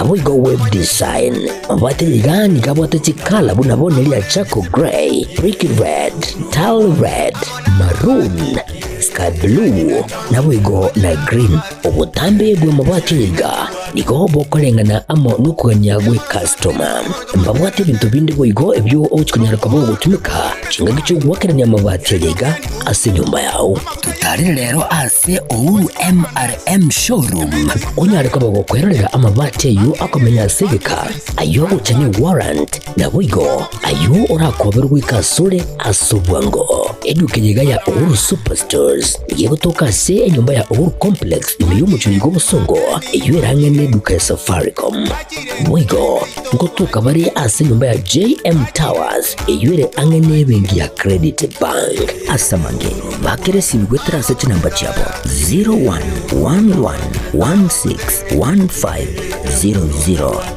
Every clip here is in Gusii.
Naboigo web design. Mabati iga nigo abwate chikala buna bono eria charcoal grey, brick red, tile red, maroon, sky blue, naboigo na green. Obotambe bw'amabati iga nigo bokoreng'ana amo nokogania gw'ecustoma. Mbabwate ebinto binde boigo ebio ogochia konyara koba ogotumeka chingaki chi'ogoakerania amabati aria iga ase enyomba yao. Totarere rero ase Uhuru MRM Showroom onyare koba gokwerorera amabati ayio akomenya ase egeka, ayio agocha ne warrant, naboigo ayio orakoberwe goika asore ase obwango. Eduka eye iga ya Uhuru Superstores nigo egotoka ase enyomba ya Uhuru Complex ime y'omochie oiga obosongo, eyio ere ang'e neduka ya Safaricom. Boigo ngotoka bare ase enyomba ya JM Towers eyio ere ang'e nebenki ya Credit Bank. Ase amange bakere esimi goetera ase chinamba chiabo 0111161500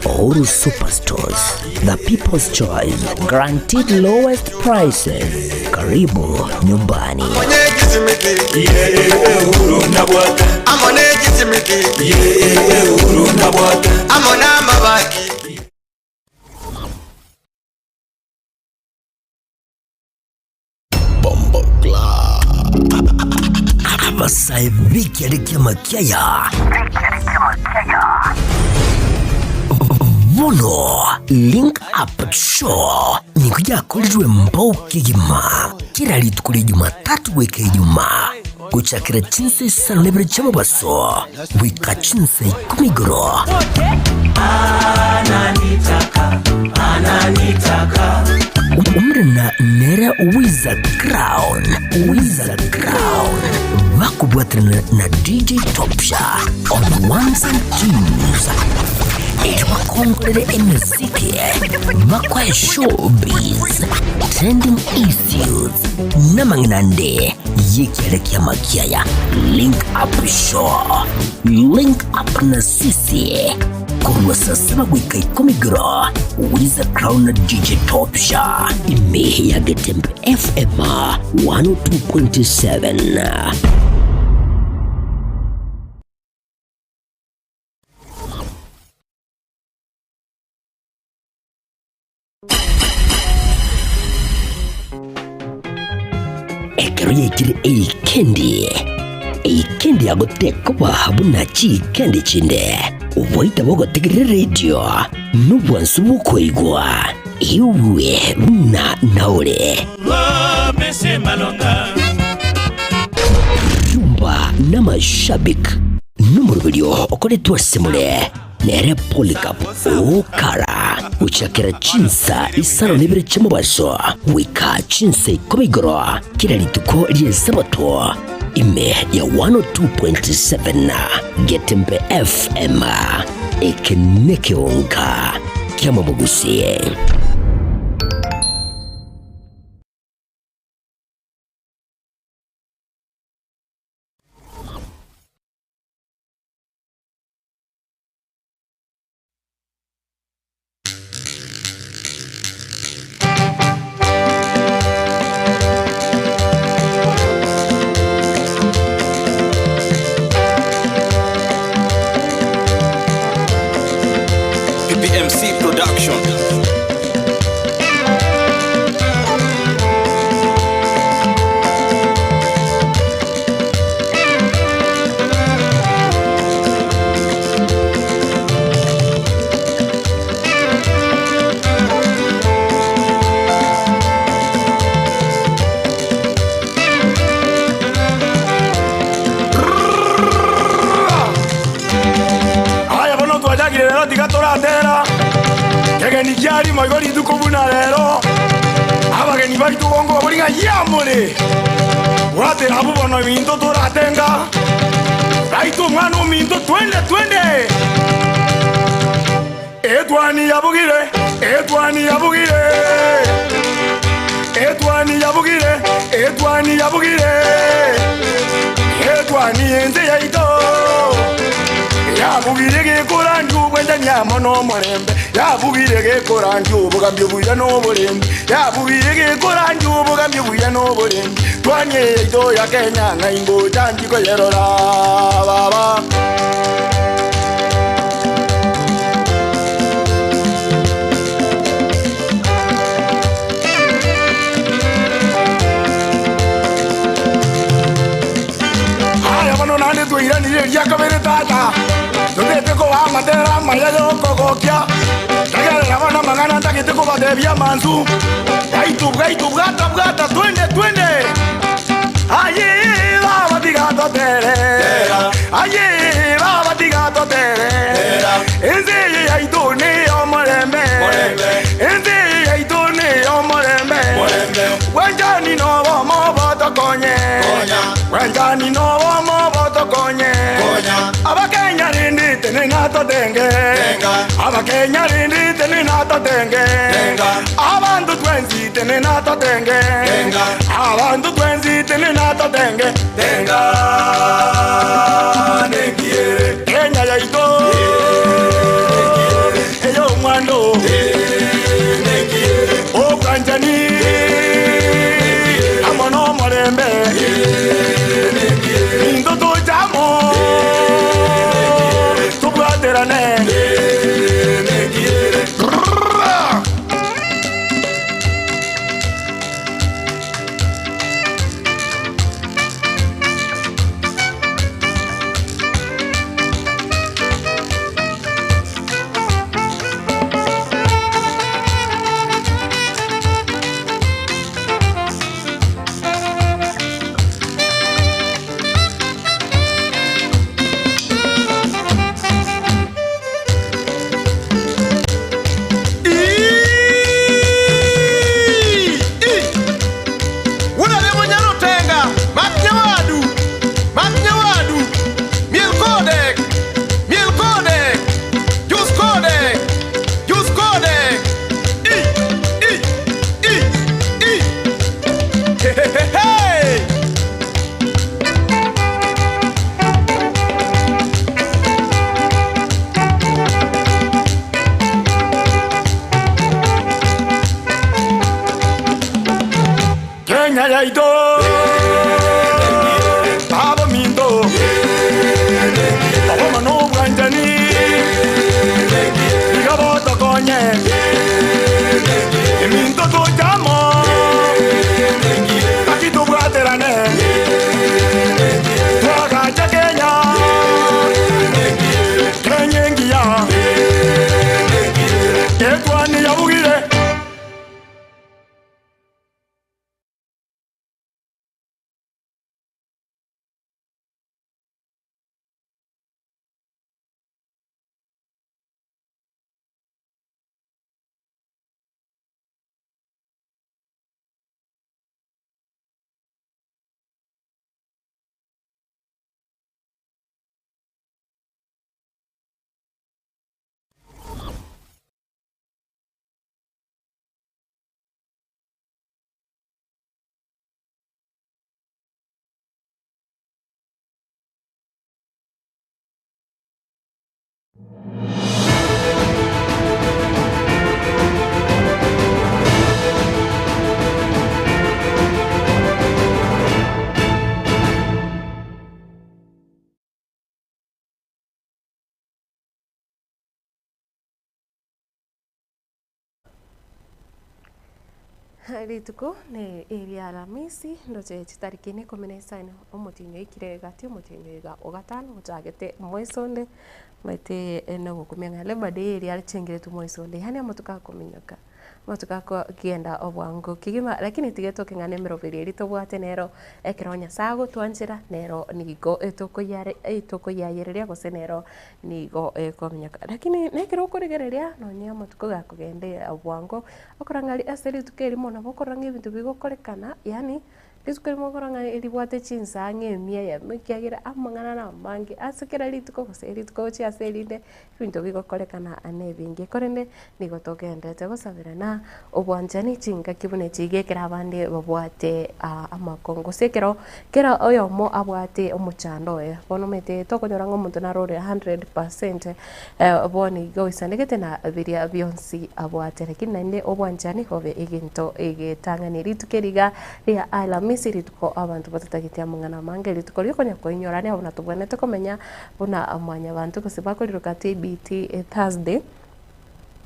Uhuru Superstores, the people's choice, guaranteed lowest prices. Karibu nyumbani. Abasae b'ekiare ki'amakiaya bono Link Up Show nigo yakorirwe mbao kegima kera rituko ria Jumatatu goika Ijumaa gochakera chinsa isano na ibere chi'omobaso goika chinsa ikomi igoro. Omorena nere Wiza Crown, Wiza Crown, bakobwaterana na DJ Topsha on ones and twos erio bakongorere emeziki bakoe showbiz, trending issues namang'ina ande y'ekiare ki'amakiaya. Link Up Show, Link Up na sisi korwa saa saba goika ikomi igoro, Wiza Crown na DJ Topsha ime ya Getembe FM 102.7. Ekero yaikire eikendi, eikendi yagotekoba buna chiikendi chinde, oboita bogotegerera eredio nobwansu bw'okoigwa, igwe buna naore. Rumba n'amashabik nomoroberio okoretwe ase more. Nere Polycarp okara gochakera chinsa isano na ibere chi'omobaso goika chinsa ikomi igoro kera rituko ri'Esabato ime ya 102.7 Getembe FM. Eke nekeonka ki'amabogusie. PPMC Production. Aya bono twachakire rero tiga toratera kegeni kia rimo igo rituko buna rero abageni baito gongo babori ng'a yamore Bwatera abwo bono ebinto toratenga, Raita omwana ominto twende twende. Etwani yabugire, etwani yabugire, Etwani yabugire, etwani yabugire, Etwani ense yaito yabugire gekorandia obwendani amo nomorembe, Yabugire gekorandia obogambi obuya noborembi, Yabugire gekorandia obogambi obuya noborembi. Twanie yaito ya Kenya ng'a ingocha ndikoyerora baba. amaya y'okogokia. Tegerera bono amang'ana ntagete kobatebia amansu. Gaitu gaitu bwata bwata twende twende. Aye baba tiga totere. Aye baba tiga totere. Ense eye yaito ney'omorembe. Ense eye yaito ney'omorembe. Bwanchani nobomo botokonye. Bwanchani nobomo botokonye. Abakenya rende tenena totenge. Abakenya rende tenena totenge. Abanto twensi tenena totenge. Abanto twensi tenena totenge. Tenga nengiere. Kenya yaito. Ey'omwando. Obwanchani. Amo nomorembe. Into tochamo. Tobwaterane. Wuod Alemo nyar Otenga, mak nyawadu, mak nyawadu, miel kode, miel kode, jus kode, jus kode, i, i, i, i. He, he, he, hey! Kenya yaito Baba minto Baba mano bwanchani Iga botokonye Eminto tochamo Taki tobwaterane Twagacha Kenya Kenya engiya Etwani yabugire. Rituko ne eria Alamisi ndoche chitariki ne ikomi na isano omotienyi oikire gati omotienyi oiga ogatano ochagete mwezi onde maete nogokumia ng'a Labour Day eria achengeretwe mwezi onde yaani amatuko akominyoka amatuko akogenda obwango kegima lakini tiga etoke ng'a na emeroberi eria tobwate nero ekero Nyasaye agotwanchera nero nigo etokoyare etokoyayereria gose nero nigo ekominyoka. Lakini nekero okorigereria nonye amatuko gakogenda obwango okora ng'a ase rituko erimo nabo okorora ng'a ebinto bigokorekana yaani rituko erimo okora ng'a eribwate chinsa ang'e emia eyemo ekiagera amang'ana na amange ase kera rituko gose rituko gochia ase erinde ebinto bigokorekana na ebinge. Korende nigo togenderete gosaberana obwanchani chingaki buna echi iga ekero abande babwate amakongo gose ekero kera oyomo abwate omochando oye. Bono omanyete tokonyora ng'a omonto naro ore hundred percent bono iga oisanegete na biria bionsi abwate. Lakini naende obwanchani bobe egento egetang'ani. Rituko eri iga ria Alhamisi rituko abanto batatageti amang'ana amange, rituko riokonya koinyorania buna tobwenerete komenya buna mwanyabanto gose bakoriroka TBT Thursday.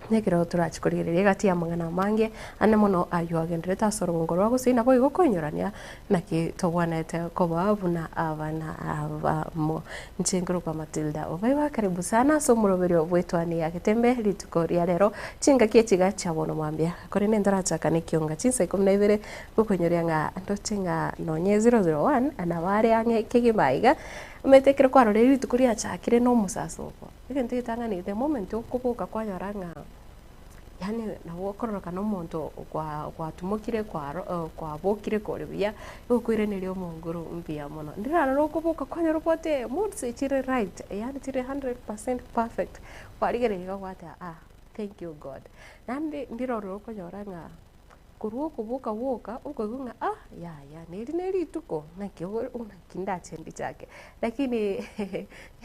Nekero torache korigereria egati y'amang'ana amange ande mono ayio agendererete ase orogongo rwa gusii naboigo koinyorania naki tobwanete koba buna abana abamo. Inche nkorokwa Matilda Obaiwa, karibu sana ase omoroberio bw'etwani ya Getembe rituko ria rero chingaki echiga chia bono mambia. Korende ntarachaka nekionga chinsa ikomi na ibere gokoinyoria ng'a ndoche ng'a nonye 001 nabo are ang'e kegima iga, omanyete ekero kwarorire rituko riachakire na omosasoko. Egento getang'ani the moment okoboka kwanyora ng'a yaani nabo okororokana omonto kwa gwatumokire kwaro kwabokire kore buya, nigo okoiraneria omonguru mbuya mono. Ndirarora okoboka kwanyora obwate moods chire right yaani chire 100% perfect, kwarigereria iga gwateba ah thank you God. Naende ndirorora okonyora ng'a Korwa okoboka gwoka okoigwa ng'a ah yaya neri ne rituko naki ogo naki ndache ndichake. Lakini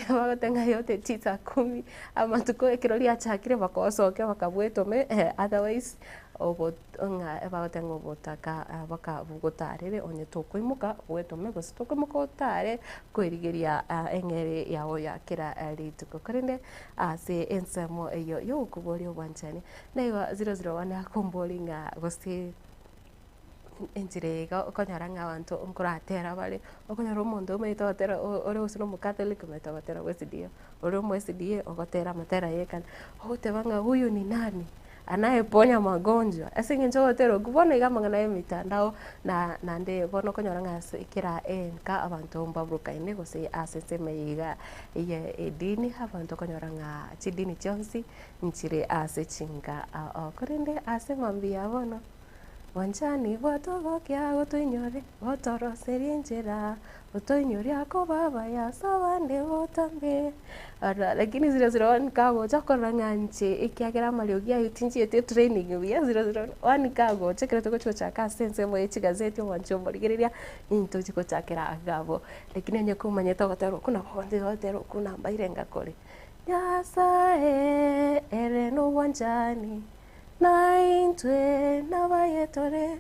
bagoteba ng'a yote tisa kumi amatuko ekero riachakire bakosokia bakabwetome otherwise obo ng'a bagoteba ng'a obotaka baka bogotarere onye tokoimoka bwetome gose tokoimoka otare koerigeria eng'ere yago ya kera rituko. Korende ase ensemo eyio ya okoboria obwanchani. Naigo 001 akomboria ng'a gose enchera eye iga okonyora ng'a abanto nkoratera bare, okonyora omonto omanyete ogotera ore gose na omocatholic omanyete ogotera bwa SDA, ore omo SDA ogotera amatera ya ekanisa, ogoteba ng'a huyu ni nani anayeponya magonjwa ase eng'encho ogotera okwo bono iga amang'ana ya emitandao na naende bono okonyora ng'a ase kera enka abanto mbaburukaine gose ase ensemo eye iga ya edini abanto okonyora ng'a chidini chionsi Nchire ase chinka ao, korende ase mambia ya bono, Bwanchani bwatogokia gotoinyore, gotoroserie enchera, gotoinyoria koba abaya ase abande botambe. Ora lakini zero zero one kagocha korora ng'a inche ekiagera amariogi ayio tinchieti etraining buya, zero zero one kagocha ekero togochi gochaka ase ensemo ye chigazeti omwanchi omorigereria, nintochi gochakera iga abwo. Lakini onye komanyete ogotera okwo nabo ogotera okwo nambaire ngakore. Nyasae ere nobwanchani, na intwe nabaye tore,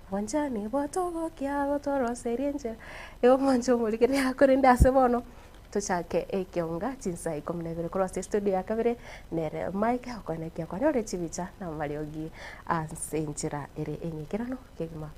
obwanchani bwatogokia gotoroseria enchera. Igo omwanche omorigereria korende ase bono, tochake ekionga chinsa ikomi na ibere korwa ase estudio ya kabere, nere Mike okoenekia kwanyore chibicha na amariogi ase enchera ere eng'ikeranu kegima.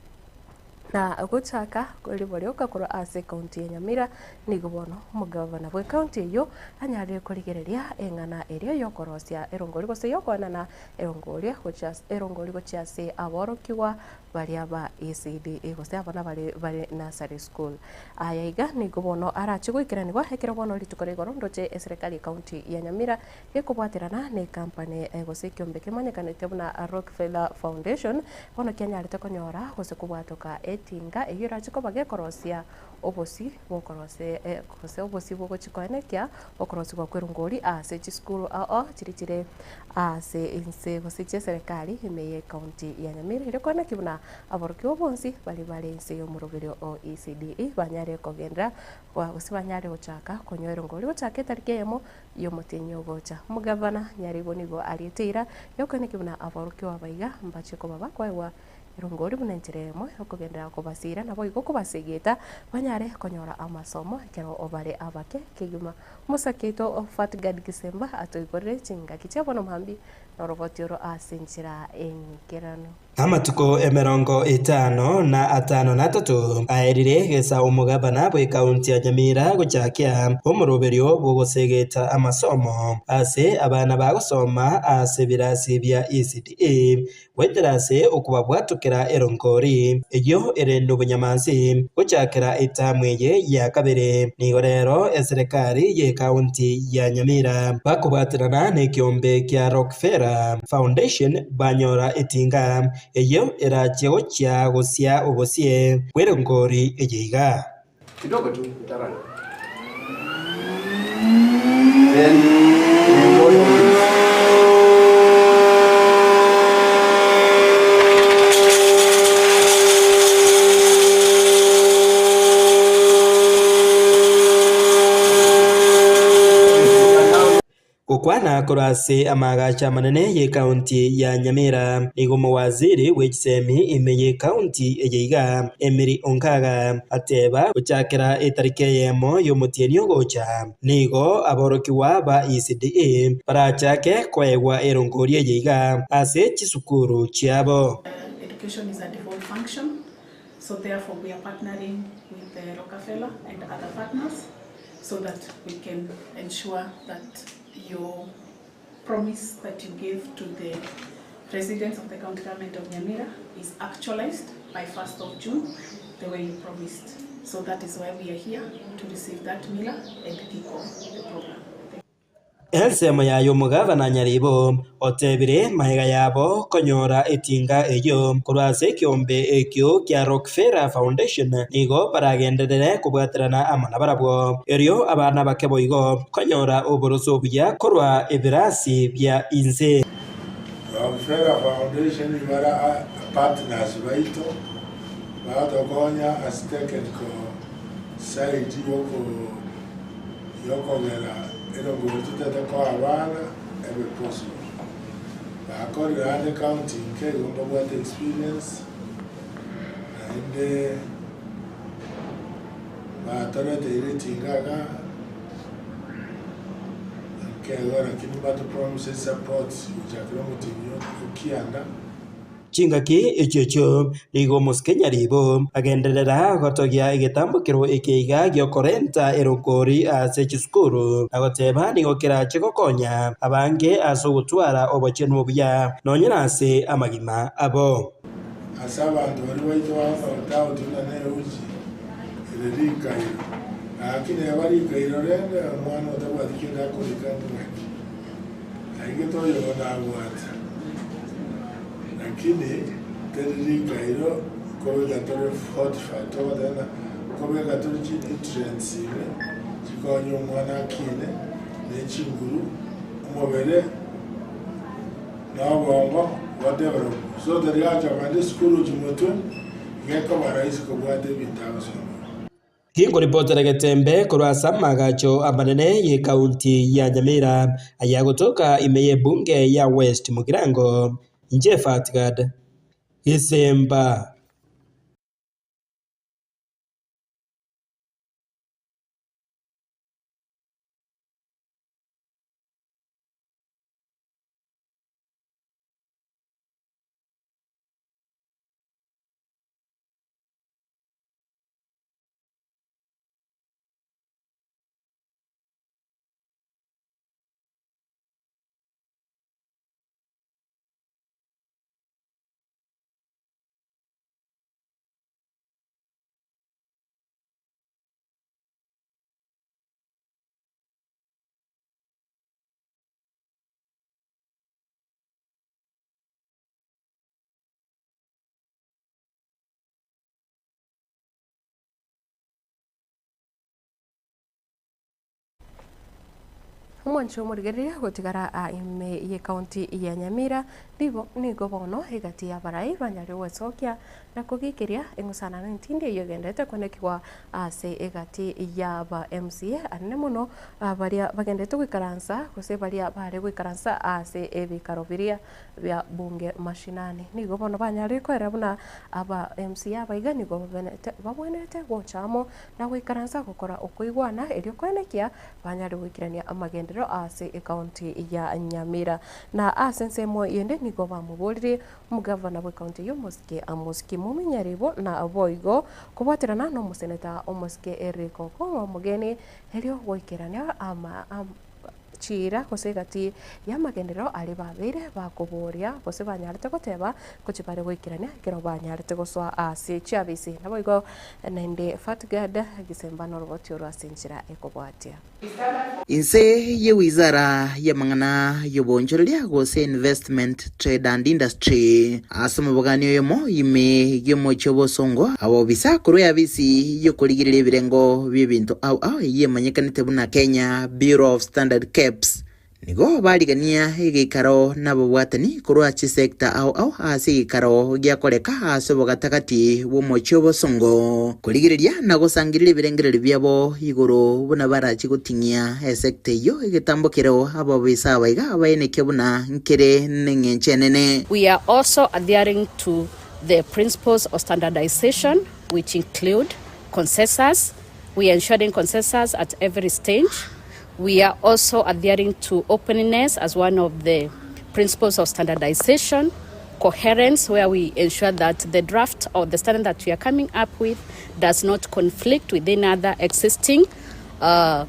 Na gochaka riborioka korwa ase ekaunti ya Nyamira, nigo bono omogavana bw'ekaunti eyio anyarire korigereria eng'ana eria y'okorosia erongori gose y'okoenana erongori gochia erongori gochia ase aborokigwa baria ba ECDE gose abana baria bare nursery school. Aya iga nigo bono arache goikeranigwa ekero bono rituko ria igoro ndoche eserekari y'ekaunti ya Nyamira Gekobwaterana ne company gose ekiombe kemanyekanete buna Rockefeller Foundation, bono kianyarete konyora gose kobwatoka etinga eyio erache koba gekorosia obosi bokorosia gose obosi bogochi koenekia okorosigwa kwerongori ase chisukuru ao chiria chire ase inse gose chieserekari ime ye county ya Nyamira erio koenekia buna aborokigwa bonsi baria bare inse yomoroberio o ECDE banyare kogenderera gose banyare gochaka konywa erongori gochaka etariki eyemo y'omotienyi ogocha. Omogavana Nyaribo nigo ariete eira y'okoenekia buna aborokigwa abaiga mbache koba bakoegwa erongori buna enchera eyemo y'okogenderera kobasiira naboigo kobasegeta banyare konyora amasomo ekero bare abake kegima. Omosake oito Fatgard Gisemba atoiborire chingaki chia bono mambia noroboti oro ase enchera eng'ikeranu. Amatuko emerongo etano na atano na atato aerire gesa omogabana bw'ekaunti ya Nyamira gochakia omoroberio bw'ogosegeta amasomo ase abana bagosoma ase ebirasi bia ECDE goetera ase okobabwatokera erongori eyio ere nobonyamansi gochakera etamu eye ya kabere. Nigo rero eserekari y'ekaunti ya Nyamira bakobwaterana nekiombe kia Rockefeller Foundation banyora etinga eyio erachie gochia gosia obosie bw'erongori eye iga. Kidogo tu utarun. Then you go like this. Gokwana. korwa ase amaagacho amanene y'ekaunti ya Nyamira, nigo omowaziri bwe chisemi ime y'ekaunti eye iga, Emily Onkaga, ateba gochakera etariki eyemo y'omotienyi ogocha, nigo aborokigwa ba ECDE barachake koegwa erongori eye iga ase chisukuru chiabo. Education is a devolved function, so therefore we are partnering with the Rockefeller and other partners so that we can ensure that your promise that you gave to the residents of the county government of Nyamira is actualized by 1st of June, the way you promised. So that is why we are here to receive that mila and kick off the program. Ensemo yaye omogabana Nyaribo otebire magega yabo konyora etinga eyio korwa ase ekeombe ekio kia Rockefeller Foundation nigo baragenderere kobwaterana amo nabarabwo erio abana bake boigo konyora oboroso obuya korwa ebirasi bia inse. Rockefeller Foundation bare partners baito bagotokonya ase technical side yoko yokogera erongori totete koa abana ebe possible. Bakorire ande county nke igo mbabwate experience naende batoreteire etinga igaa nke igo lakini mbato promise support gochakera omotienyi o kianda. Chingaki echio echio nigo omosike Nyaribo agenderera gotogia egetambokero eke iga giokorenta erongori ase chisukuru na goteba nigo kerache gokonya abange ase ogotwara obochenu obuya nonye nase amagima abo. Ase abanto baria baito bagokora doubt buna neuchi ere rikairo, gaki neba rikairo rende omwana otabwati kende akorika ng'aki? Aigete oyomo nabwate. Lakini teri rikairo kobeka tore fortified togoteba ng'a kobeka tore chi nutrients ime chikonye omwana akine ne chinguru omobere na obongo bo develop. So tari gacha kogenda esukuru gochia motwe iga ekoba rahisi kobwata ebinto agosoma. Ginkoripotera getembe korwa ase amaagacho amanene y'ekaunti ya Nyamira ayagotoka ime y'ebunge ya West Mugirango, inche Fatgad Gisemba. Omwancho omorigereria gotigara aa ime y'ecounty ya Nyamira nigo nigo bono egati y'abarai banyare gwesokia na kogiikeria eng'usanano entindi eyio egenderete kwenekigwa ase egati y'aba MCA anene mono baria bagenderete goikaransa gose baria bare goikaransa ase ebikaro biria bia bunge mashinani. Nigo bono banyarire koerera buna aba MCA abaiga nigo babenete babwenerete gocha amo na goikaransa gokora okoigwana erio koenekia banyare goikerania amagenderero ase ecounty ya Nyamira. Na ase ensemo yende nigo bamoboririe omogavana bw'ecounty eyio omosike Amos Kimumi Nyaribo na boigo kobwaterana na omoseneta omosike Eric Okong'o omogeni erio goikerania ama Chiira gose egati y'amagenderero aria babeire bakoboria gose banyarete goteba ngochia bare goikerania ekero banyarete gosoa ase chiabisi. Naboigo naende Fatgad gisemba noroboti oro ase enchera ekobwatia. Inse ye wizara y'amang'ana y'oboonchoreria gose Investment, Trade and Industry ase omobogani oyomo ime y'omochie obosongo abobisa korwa eabisi y'okorigereria ebirengo bi'ebinto ao ao eyio emanyekanete buna Kenya Bureau of Standard KEBS. Nigo barigania egeikaro nababwatani korwa chisecta ao ao ase egeikaro giakoreka ase obogatagati bw'omochie obosongo, korigereria na gosangereria ebirengererio biabo igoro buna barache goting'ia esecta eyio egetambo kereo ababisa aba iga baenekia buna nkere neng'encho enene. We are also adhering to the principles of standardization which include consensus, we are ensuring consensus at every stage. We are also adhering to openness as one of the principles of standardization, coherence, where we ensure that the draft or the standard that we are coming up with does not conflict with any other existing uh,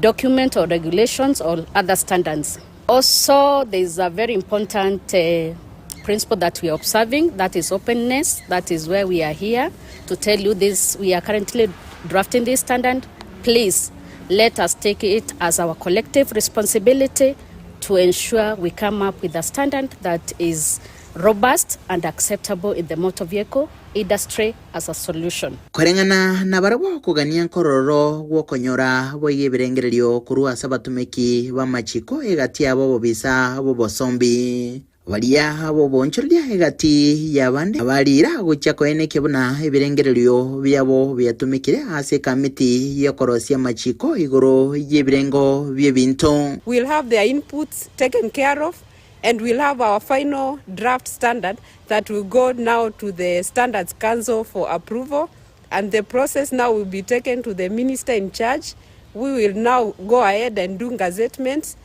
document or regulations or other standards. Also, there is a very important uh, principle that we are observing, that is openness. That is where we are here to tell you this. We are currently drafting this standard. Please let us take it as our collective responsibility to ensure we come up with a standard that is robust and acceptable in the motor vehicle industry as a solution. Koreng'ana nabarabwo okogania nkororo gw'okonyora boigo ebirengererio korwa ase abatomeki b'amachiko egati yabo obobisa bw'obosombi. Baria b'oboonchoreria egati y'abande abariira gochia koenekia buna ebirengererio biabo biatumekire ase ekamiti y'okorosia amachiko igoro y'ebirengo bi'ebinto. We'll have their inputs taken care of and we'll have our final draft standard that will go now to the Standards Council for approval and the process now will be taken to the minister in charge. We will now go ahead and do gazettements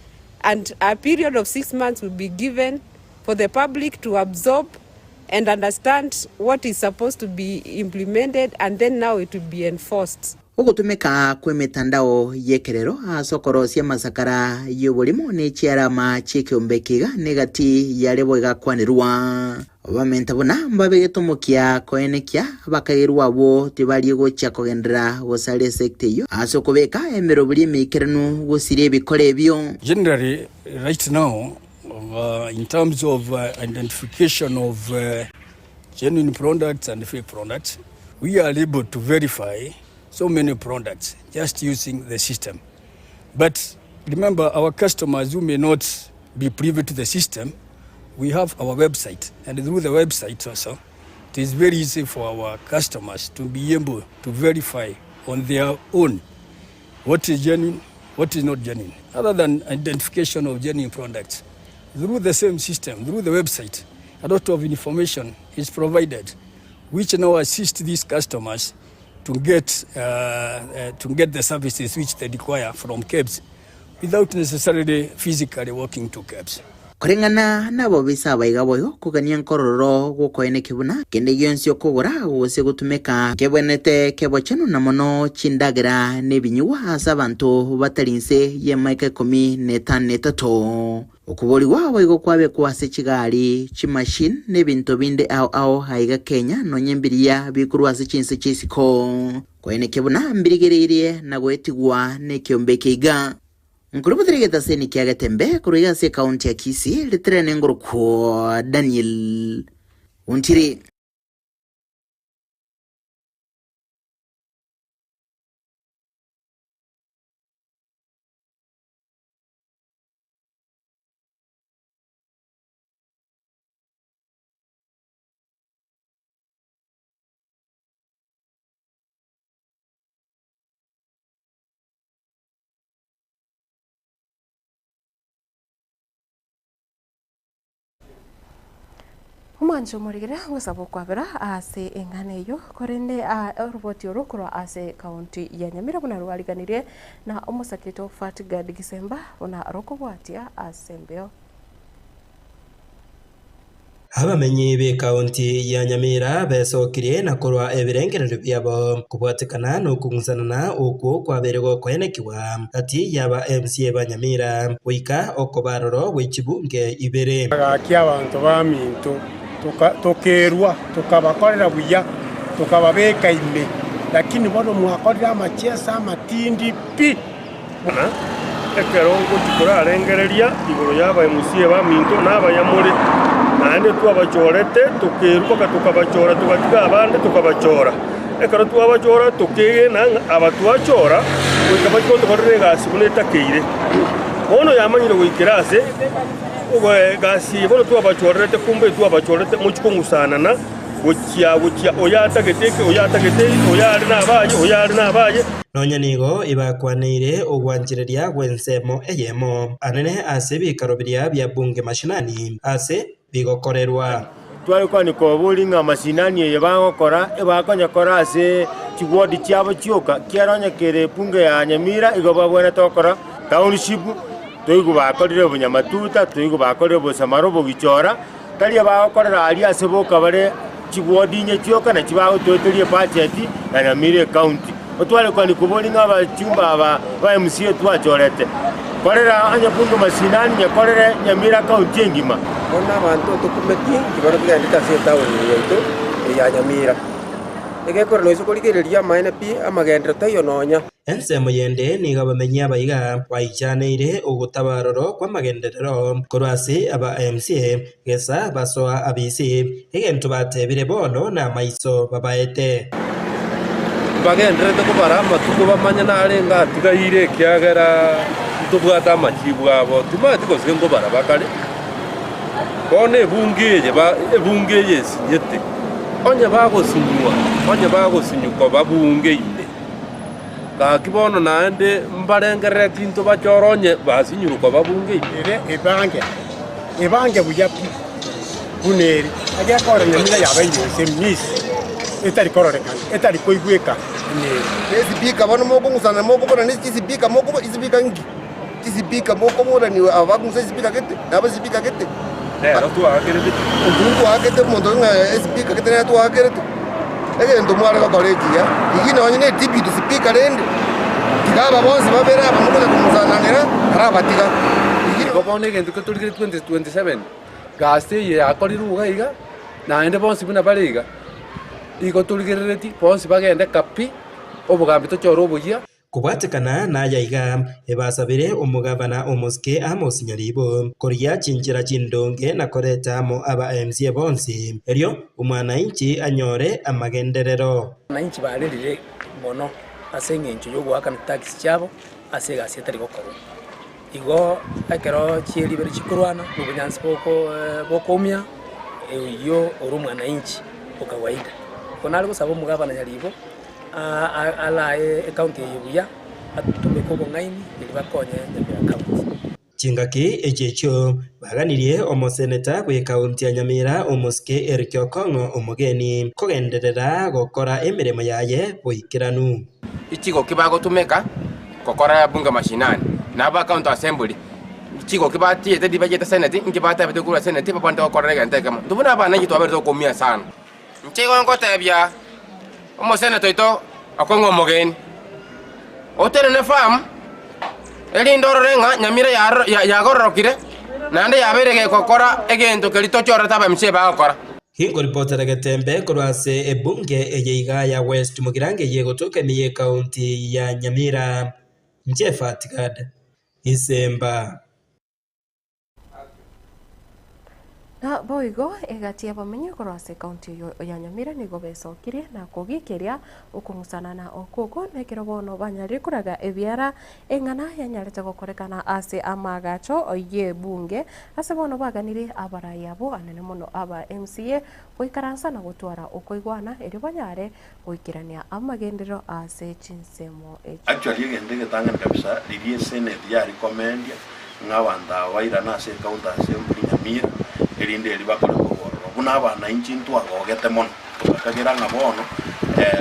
and a period of 6 months will be given for the public to absorb and understand what is supposed to be implemented and then now it will be enforced. Ogotumeka kw'emetandao y'ekerero ase okorosia amasakara y'oborimo ne chiarama chi'ekeombe eke iga negati yarebo egakwanerwa. Bamenta buna mbabegete omokia koenekia abakagerwa abwo tibarie gochia kogenderera gosaria esekta eyio ase okobeka emeroberi emeikeranu gosiria ebikora ebio. Generally right now in terms of identification of genuine products and fake products, we are able to verify so many products just using the system. But remember, our customers who may not be privy to the system, we have our website, and through the website also, it is very easy for our customers to be able to verify on their own what is genuine, what is not genuine, other than identification of genuine products. Through the same system, through the website, a lot of information is provided, which now assist these customers to get, uh, uh, to get the services which they require from KEBS without necessarily physically walking to KEBS. Koreng'ana nabobisa abaiga boigo kogania nkororo gw'okoenekia buna kende gionsi okogora gose gotumeka nkebwenerete kebochenu na mono chindagera na ebinyugwa ase abanto batari inse y'emaika ikomi na etano na etato. Okoborigwa boigo kwabekwa ase chigari, chimachine, na ebinto binde ao ao aiga Kenya nonya mbiria bikorwa ase chinse chi'isiko. Koenekia buna mbirigereirie na goetigwa nekeombe eke iga. Nkorobotera egetaseni kia Getembe korwa iga ase ekaunti ya Kisii, ritirene ngorokwo Daniel Ontiri. Omwancho omorigere gosaba okwabera ase eng'ana eyio, korende oroboti oro korwa ase ekaunti ya Nyamira buna rwariganirie na omosakito Fatgard Gisemba buna rokobwatia ase embeo. Abamenyi b'ekaunti ya Nyamira besokirie na korwa ebirengererio biabo kobwatekana nokong'usanana okwo kwabeire gokoenekigwa gati y'aba MCA ba Nyamira goika okoba aroro gwe chibunge ibere. Gaki abanto baminto, tokerua, tokabakorera buya, tokababeka ime, lakini bono mwakorire amachiesa amatindi pi. Buna ekero ngochia korarengereria igoro y'abaemusie baminto na abayamore, naende twabachorete, tokerua mpaka tokabachora, togatiga abande tokabachora. Ekero twabachora tokegena ng'a aba twachora goika bachie gotokorera egasi buna etakeire. Bono yamanyire goikera ase egasi eye bono twabachorerete, kumbe twabachorete mochie kong'usanana gochia gochia oyo atagete eke, oyo atagete eke, oyo are nabaye, oyo are nabaye. Nonya nigo ibakwaneire ogwanchereria gw'ensemo eyemo anene ase ebikaro biria bia bunge mashinani ase bigokorerwa. Tware kwanika obori ng'a mashinani eye bagokora ebakonyekora ase chiward chiabo chioka, kiara onye kere ebunge ya Nyamira igo babwenerete gokora township, toigwe bakorire obonyamatuta, toigwe bakorire obosamaro obogichora, tari abagokorera aria ase boka bare chiward inye chioka nachi bagotoeteria ebudget ya Nyamira ecounty. Otware kwanika obori ng'a abachumba aba ba MCA twachorete, korera onye bunge mashinani nyekorere Nyamira county engima. Bono abanto tokumeti nkibaro bigenderete ase etaoni eye yaito eye ya Nyamira. Egekora noise korigereria amaene pi, amagenderero taiyo nonya. Ensemo yende nigo abamenyi abaiga baichaneire ogotabaroro kw'amagenderero korwa ase aba MCA gesa basoa abisi, egento batebire bono namaiso babaete. Mbagendererete kobara amatuko bamanye narenge atigaire, ekiagera ntobwate amachibu abo, timanyeti gose nkobara bakare. Bono ebunge eye ba ebunge eye esinyete, onye bagosinywa, onye bagosinywa koba bunge ime, gaki bono naende mbarengerereti ntobachore onye basinyirwe koba bunge ime. Ere ebange, ebange buya pi, buna ere, egekora nyamira yabeire ense miss, etari kororekana, etari koigweka buna ere. Nesipika bono mokong'usana mokoborana chisipika mokobo chisipika nki? Chisipika mokoboraniwa aba bakong'usa esipika gete na abasipika gete. Nero twaakerete. Intwe ntwaakete omonto ng'a esipika gete nere twaakerete. Egento mware gokora ekiya, rigia nonye ne deputy speaker rende, tiga aba bonsi babere aba mokonya kong'usananera, tarabatiga. Rigia. Igo bono egento ketorigire 2027, gasi eye yakorirwe iga iga, naende bonsi buna bare iga, igo torigerereti bonsi bagende kapi, obogambi tochore oboyia. Kobwatekana naya iga, ebasabire omogabana omosike Amos Nyaribo korigia chinchera chindonge na koreta amo aba MCA bonsi, erio omwanainchi anyore amagenderero. Abananchi barerire mono ase engencho y'ogoakana chitax chiabo ase egasi etari gokorwa. Igo ekero chieribere chikorwana na obonyansi boko bokoumia, oyio ore omwananchi o kawaida. Igo nare gosaba omogabana Nyaribo. Arae ecounty eye buya, atumeke obong'aini erio bakonye Nyamira County. Chingaki echi echio baganirie omoseneta bw'ekaunti ya Nyamira omosike Eric Okong'o omogeni kogenderera gokora emeremo yaye boikeranu. Chigoki bagotumeka gokora bunge mashinani, na aba county assembly chigoki batiete ribachiete senate inki batebete korwa senate babwenerete gokorera egento ekemo. Intwe buna abana inche twaberete okoumia sana. Inche igo ngotebia omoseneta oito okong'a omogeni, otenene firm, erinde orore ng'a Nyamira yagororokire, naende yabeire gegokora egento keria tochorete aba MCA bagokora. Ginkoripotera Getembe korwa ase ebunge eye iga ya West Mugirango eye egotoka ime y'ecounty ya Nyamira. Inche Fatgad Isemba. Na boigo egati y'abamenyi korwa ase ekaunti eyio ya Nyamira nigo besokirie na kogiikeria okong'usanana okwo okwo nekero bono banyarire koraga ebiara eng'ana yanyarete gokorekana ase amaagacho y'ebunge ase bono baganirie abarai abwo anene mono aba MCA goikaransa na gotwara okoigwana erio banyare goikerania amagenderero ase chinsemo echi. Actually egento egetang'ani kabisa riria esenate yarekomendia ng'a abanto aba bairane ase ecounty assembly Nyamira erinde erio bakore korwa ororo. Buna abanainchi ntwagogete mono togakagera ng'a bono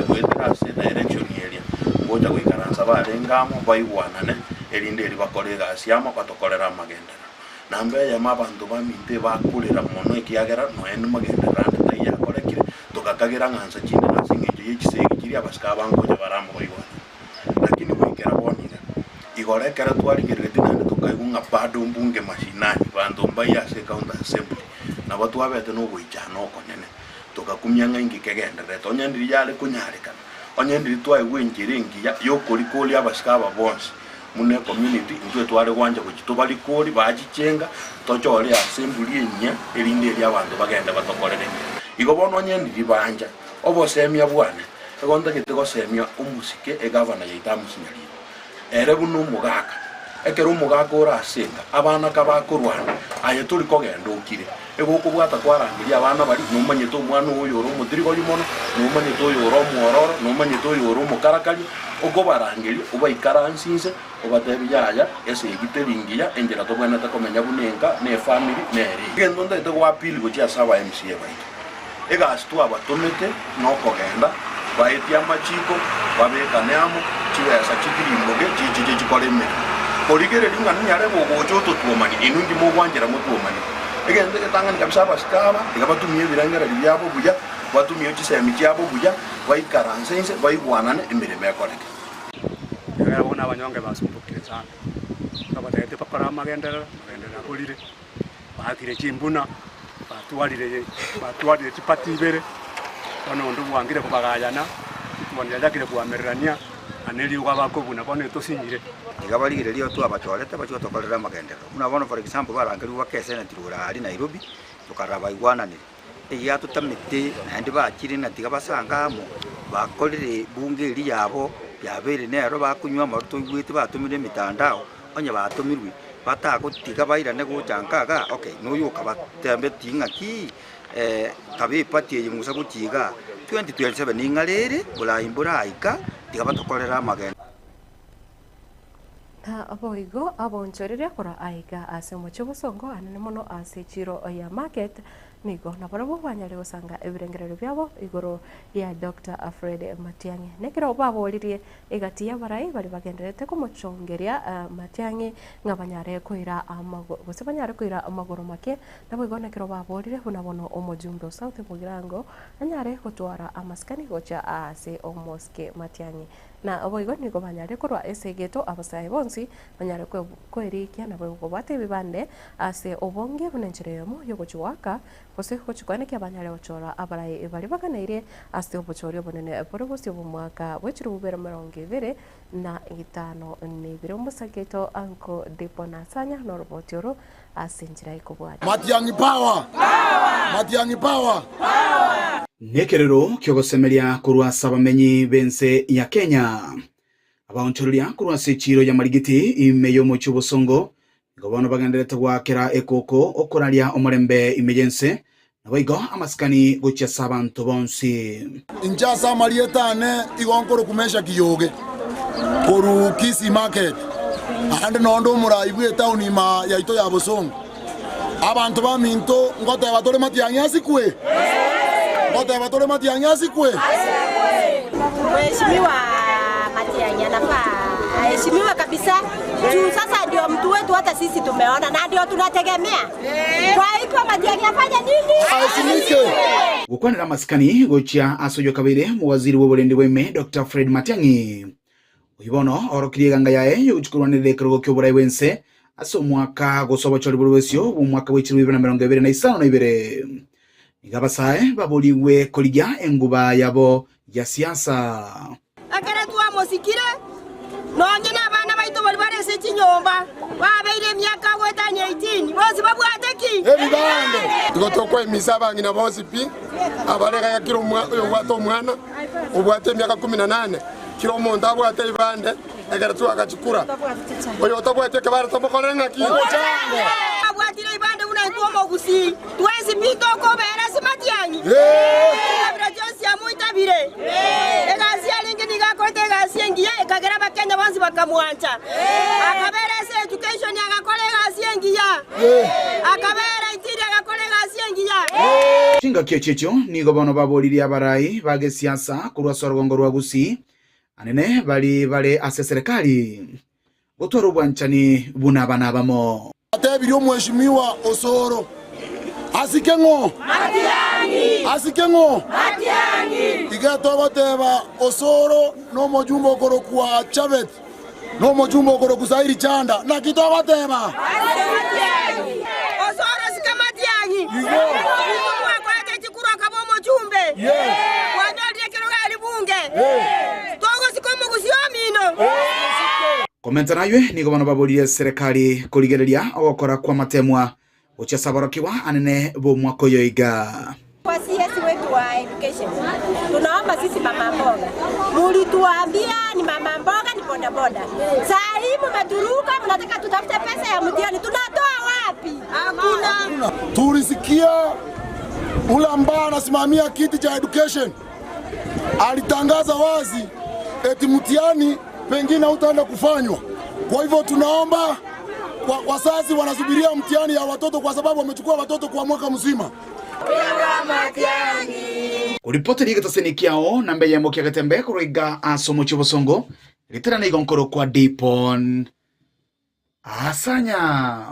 goetera ase edirection eria ngocha goikaransa barenge amo baigwanane erinde erio bakore egasi amo batokorere amagenderero. Namba eyemo abanto baminto ebakorera mono ekiagera nonya namagenderero ande taiyo akorekire, togakagera ng'a nsa chinde nase engencho ye chisegi chiria abasike abangocha bare amo baigwanane. Lakini goikera bono iga, igoro ekero twarigereretie naende tokaigwa ng'a bado mbunge mashinani, banto mbaiyo ase ecounty assembly, nabo twabete nogoichana okonene, togakumia ng'a inki kegendererete, onye ndiria yare konyarekana, onye ndiria twaigwa enchera engiya yokorikoria abasike aba bonsi, Buna ecommunity, intwe tware gwancha gochia tobarikori, bachichenga, tochore assembly enyia, erinde erio abanto bagende batokorere. Igo bono onye ndiri bancha, obosemia bwane, igo ntagete gosemia omosike egavana yaito Amos Nyaribo, ere buna omogaka. Ekero omogaka ore ase enka, abana kabakorwana, aye tori kogenda okire. Egokobwata kwarangeria abana baria, nomanyete omwana oyo ore omotirigoyu mono, nomanyete oyo ore omwororo, nomanyete oyo ore omokarakaria, okobarangeria, obaikaranse inse, obatebie, Yaya, esegi teri ngiya, enchera tobwenerete komenya buna enka, na efamiri, nere eye. Egento ntagete goappeal gochia ase aba MCA baito, egasi twabatomete nokogenda, baetie amachiko, babekane amo, chibesa chitirimboke, chichiche chikore emeremo. Korigereria ng'a ninyare gogocha ototwomani, inwe inki mogwanchera motwomani? Egento egetang'ani kabisa abasike aba, tiga batumie ebirengererio biabo buya, batumie chisemi chiabo buya, baikaranse inse, baigwanane, emeremo ekoreke. Ekiagera bono abanyonge basumbokire sana, babatebete bakore amagenderero, amagenderero aborire. Baakire chimbuna, batwarire batwarire chipati ibere, bono onde bwangire kobagayana, chituoni chiachakire koamererania, na neriogo abakobuna bono etosinyire. Iga barigereria twabachorete bachie gotokorera amagenderero. Buna bono for example barangerigwe bake eseneti igoro aria Nairobi, tokarora baigwananire. Ekiagera totamete naende bachire ng'a tiga basange amo, bakorire bunge eria yabo yabeire nero bakonywa amarwa toigwete batomire emitandao, onye batomirwe, batagotiga bairane gocha nka igaa, okay, noyo okabatebeti ng'aki kabe eparty eye musa gochia igaa, 2027 ning'are ere, borai mboraika, tiga batokorere amagena. Na boigo abonchoreria korwa aiga ase omochie obosongo anene mono ase echiro ya Market, nigo nabarabwo banyare gosanga ebirengererio biabo igoro ya Doctor Fred Matiang'i. Nekero baboririe egati y'abarai baria bagendererete komochongeria Matiang'i ng'a banyare koira amago gose banyare koira amagoro make, naboigo nekero baborire buna bono omojumbe o South Mugirango anyare gotwara amasikani gochia ase omosike Matiang'i. Na boigo nigo banyare korwa ase egeto abasae bonsi banyare kwerikia na boigo kobwata ebibande ase obonge buna enchera eyemo y'ogochia goaka gose gochia koenekia banyare gochora abarai baria baganeirie ase obochori obonene bore bosio bw'omwaka bwe chilifu bibere 25 na ibere. Omosake oito Uncle Dipo Nasanya noroboti oro ase enchera ekobwatia. Matiang'i power! Matiang'i power! Nekerero ki'ogosemeria korwa ase abamenyi b'ense ya Kenya. Abaonchoreria korwa ase echiiro ya Marigiti ime y'omochie obosongo nigo bono bagendererete goakera ekoko okoraria omorembe ime y'ense, naboigo amasikani gochia ase abanto bonsi. Inche ase amarieta ane igo nkorokwa Meshaki Yoge, korwa Kisii Market, naende nonde omorai bw'etaoni ime yaito ya Bosongo. Abanto baminto, ngoteba tore matiang'i asikwe? Ngoteba tore matiang'i asikwe? Mheshimiwa Matiang'i anafaa aheshimiwe kabisa juu sasa ndio mtu wetu, hata sisi tumeona na ndio tunategemea. Kwa hivyo Matiang'i afanye nini? Aheshimike. Gokwanera amasikani gochia ase oyo kabeire omowaziri bw'oborendi bwa ime Doctor Fred Matiang'i. Oyio bono oorokirie eganga yaye y'ogochia korwanerera ekerogo ki'oborai bw'ense ase omwaka gose obochori bore bosio bw'omwaka bwe chilifu ibere na 25. Nigo abasae baborigwe korigia enguba yabo ya siasa. Ekero twamosikire, nonye nabana baito baria bare ase chinyomba babeire emiaka goetania 18, bonsi babwate ki? Ebibande. Igo tokoemisa abang'ina bonsi pi, abare iga kera oyobwate omwana obwate emiaka kumi na nane, Kera omonto abwate ebibande ekero twagachikura, oyotabwati ekebare tomokorere ng'aki? Abwatire ebibande buna intwe omogusii, twensi pi tokobera ase matiang'i. Chikabira chionsi amoitabire. Egasi yarenge nigo akorete egasi engiya ekagera abakenya bonsi bakamwancha. Akabera ase education agakora egasi engiya. Akabera interior agakora egasi engiya. Chingaki echio echio nigo bono baboririe abarai ba gesiasa korwa ase orogongo rwa Gusii, anene baria bare ase eserekari, gotwara obwanchani buna abana abamo. Atebirie omweshimiwa Osoro, Asike ng'o? Asike ng'o? Iga togoteba Osoro nomojumbe okorokwa Chabet, Nomochumba okorokwa Sairi Chanda, naki togoteba? Osoro sika matiang'i, Rituko mwakorete chikura okaba omochumbe, kwanyorire ekerogo aria bunge, togosika omogusii omino. Komenta naywe, nigo bono baboririe eserekari korigereria ogokora kw'amatemwa gochia ase aborokigwa anene b'omwaka oyo iga. Kwa CS wetu wa education, tunaomba sisi mama mboga, mulituambia ni mama mboga ni bodaboda, saa hii mmeturuka, mnataka tutafute pesa ya mtihani, tunatoa wapi? Hakuna. Tulisikia ule ambaye anasimamia kiti cha education alitangaza wazi eti mtihani pengine hautaenda kufanywa. Kwa hivyo tunaomba kwa wazazi wanasubiria mtihani ya watoto kwa sababu wamechukua watoto kwa mwaka mzima. Koripoti egetaseni kiao na mbeyemo kia getembe korwa iga ase omochie obosongo ritera nigo nkorokwa Dipon Asanya.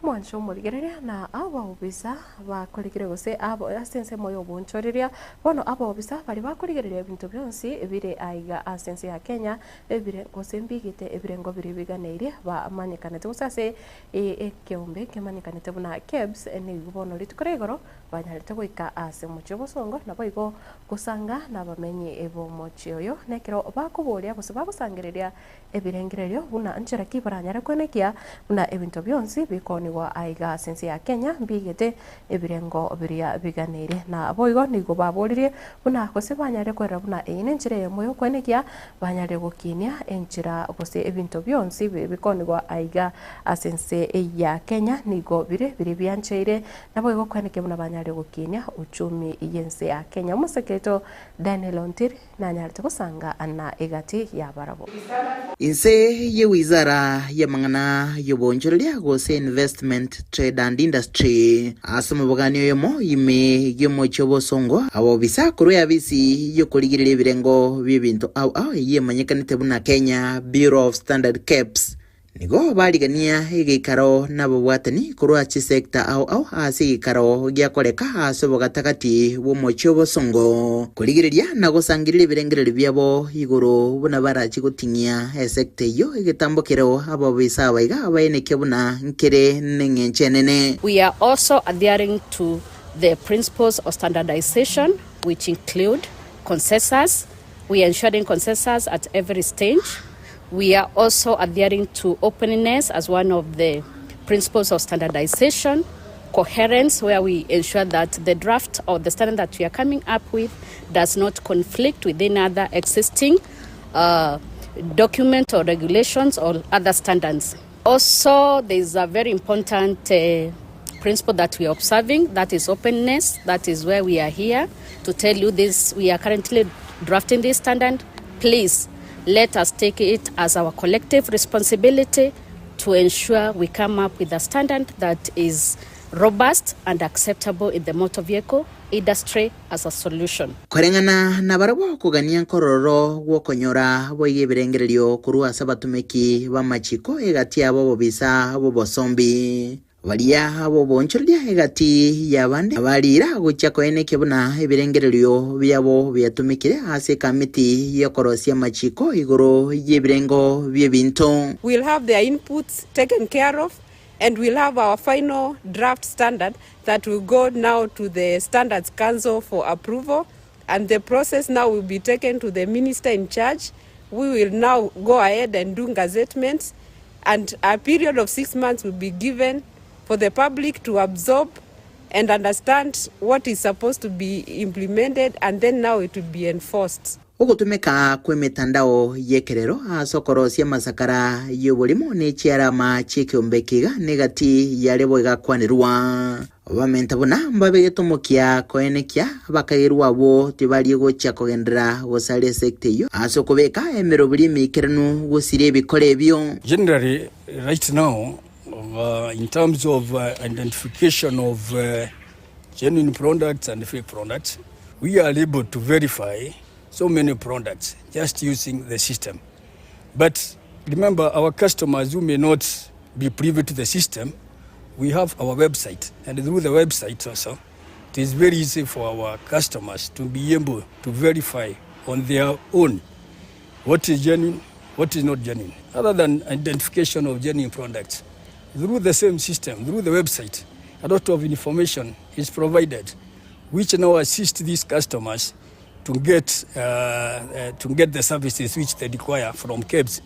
Mwancho omorigereria na abaobisa bakorigire gose abo ase ensemo ya obonchoreria bono abaobisa baria bakorigereria ebinto bionsi bire aiga ase ense ya Kenya ebire gose mbigete ebirengo biria biganeirie bamanyekanete gose ase ekeombe kemanyekanete buna KEBS nigo bono rituko ria igoro banyarete goika ase omochie obosongo naboigo gosanga nabamenyi bomochie oyo nekero bakoboria gose bagosangereria ebirengererio buna nchera ki baranyare kwenekia buna ebinto bionsi bikoonigwa aiga ase ense ya Kenya mbigete ebirengo biria biganeire. Na boigo nigo baboririe buna gose banyare kwerora buna eye nenchera eyemo yokwenekia banyare gokinia enchera gose ebinto bionsi bikoonigwa aiga ase ense ya Kenya nigo bire biria biancheire naboigo kwenekia buna banyare gokinia uchumi yense ya Kenya. Omoseketo Daniel Ontiri nanyarete gosanga na egati y'abarabwo. Inse ye wizara y'amang'ana y'obonchoreria gose Investment, Trade and Industry ase omobogani oyomo ime y'omochie obosongo abobisa korwa eabisi y'okorigereria ebirengo bi'ebinto ao ao eyio emanyekanete buna Kenya Bureau of Standard KEBS Nigo barigania egeikaro nababwatani korwa chisecta ao ao ase egeikaro giakoreka ase obogatagati bw'omochie obosongo, korigereria na gosangereria ebirengererio biabo igoro buna barache goting'ia esecta eyio egetambo kereo ababisa aba iga baenekia buna nkere neng'encho enene. We are also adhering to the principles of standardization which include consensus, We are ensuring consensus at every stage. We are also adhering to openness as one of the principles of standardization, coherence, where we ensure that the draft or the standard that we are coming up with does not conflict with any other existing document or regulations or other standards. Also, there is a very important principle that we are observing, that is openness. That is where we are here to tell you this. We are currently drafting this standard. Please let us take it as our collective responsibility to ensure we come up with a standard that is robust and acceptable in the motor vehicle industry as a solution. Koreng'ana nabarabwo okogania nkororo gw'okonyora boigo ebirengererio korwa ase abatomeki b'amachiko egati yabo obobisa bw'obosombi. Baria b'oboonchoreria egati y'abande bariira gochia koenekia buna ebirengererio biabo biatumekire ase ekamiti y'okorosia amachiko igoro y'ebirengo bi'ebinto. We'll have their inputs taken care of and we'll have our final draft standard that will go now to the Standards Council for approval and the process now will be taken to the minister in charge who will now go ahead and do gazettements and a period of 6 months will be given for the public to absorb and understand what is supposed to be implemented and then now it will be enforced. Ogotumeka kw'emetandao y'ekerero ase okorosia amasakara y'oborimo ne chiarama chi'ekeombe eke iga negati yaria boigo akwanerwa. Bamenta buna mbabegete omokia koenekia abakagerwa abwo tibarie gochia kogenderera gosaria esecta eyio ase okobeka emeroberi emeikeranu gosiria ebikora ebio. Generally right now in terms of identification of genuine products and fake products we are able to verify so many products just using the system but remember our customers who may not be privy to the system we have our website and through the website also it is very easy for our customers to be able to verify on their own what is genuine what is not genuine other than identification of genuine products through the same system through the website a lot of information is provided which now assist these customers to get, uh, uh, to get the services which they require from KEBS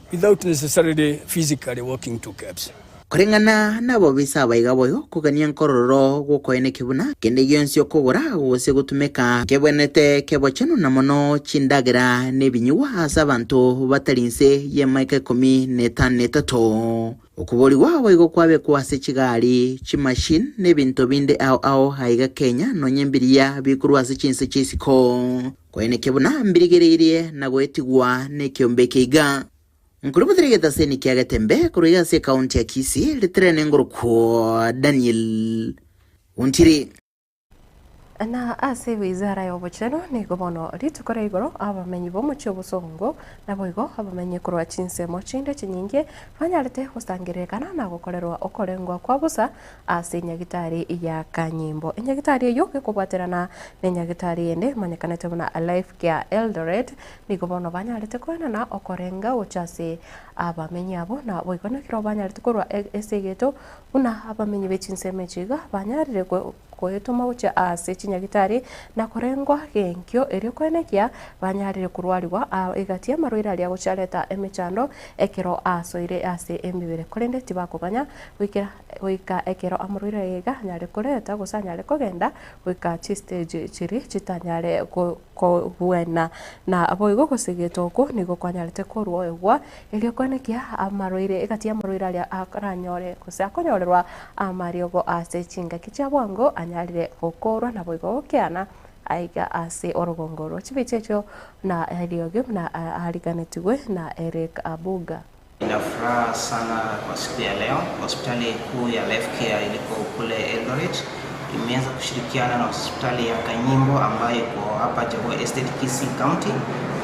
without necessarily physically walking to KEBS. Koreng'ana nabobisa abaiga boigo kogania nkororo gw'okoenekia buna kende gionsi okogora gose gotumeka kebwenerete kebochenu na mono chindagera na ebinyugwa ase abanto batari inse y'emaika ikomi na etano na etato. Okoborigwa boigo kwabekwa ase chigari, chimachine na ebinto binde ao ao aiga Kenya nonya mbiria bikorwa ase chinse chi'isiko. Koenekia buna mbirigereirie na goetigwa nekeombe eke iga. Nkoributera egetaseni kia Getembe korwa iga ase ekaunti ya Kisii, ritirene ngorokwo Daniel Ontiri. Na ase wizara y'obochenu nigo bono rituko ria igoro abamenyi b'omochie obosongo, naboigo abamenyi korwa chinsemo chinde chinyinge banyarete gosangererekana na gokorerwa okorengwa kwa bosa ase enyagitari ya Kanyimbo. Enyagitari eyio gekobwaterana nenyagitari ende emanyekanete buna Life Care Eldoret Nigo bono banyarete koenana okorenga gocha ase abamenyi abwo, na boigo nekero banyarete korwa ase egeto buna abamenyi be chinsemo echi iga banyarire goetoma gochia ase chinyagitari na korengwa genkio erio koenekia banyarire korwarigwa egati y'amarwaire aria agochia areta emechando ekero asoire ase emebere korende tibakoganya goikera goika ekero amarwaire aya iga anyare koreta gose anyare kogenda goika chistage chiria chitanyare Kogwena. Na boigo gosegeta oko nigo kwanyarete koruegwa erio koenekia amarwaire egati y'amarwaire aria aranyore gose akonyorerwa amariogo ase chingaki chia bwango anyarire gokorwa naboigo gokeana aiga ase orogongo rwa chibicha echio na eriogi buna ariganetigwe na Eric Abuga. Nina furaha sana kwa siku ya leo. Hospitali kuu ya Life Care iliko kule Eldoret imeweza kushirikiana na hospitali ya Kanyimbo ambayo iko hapa Jogoo Estate, Kisii County.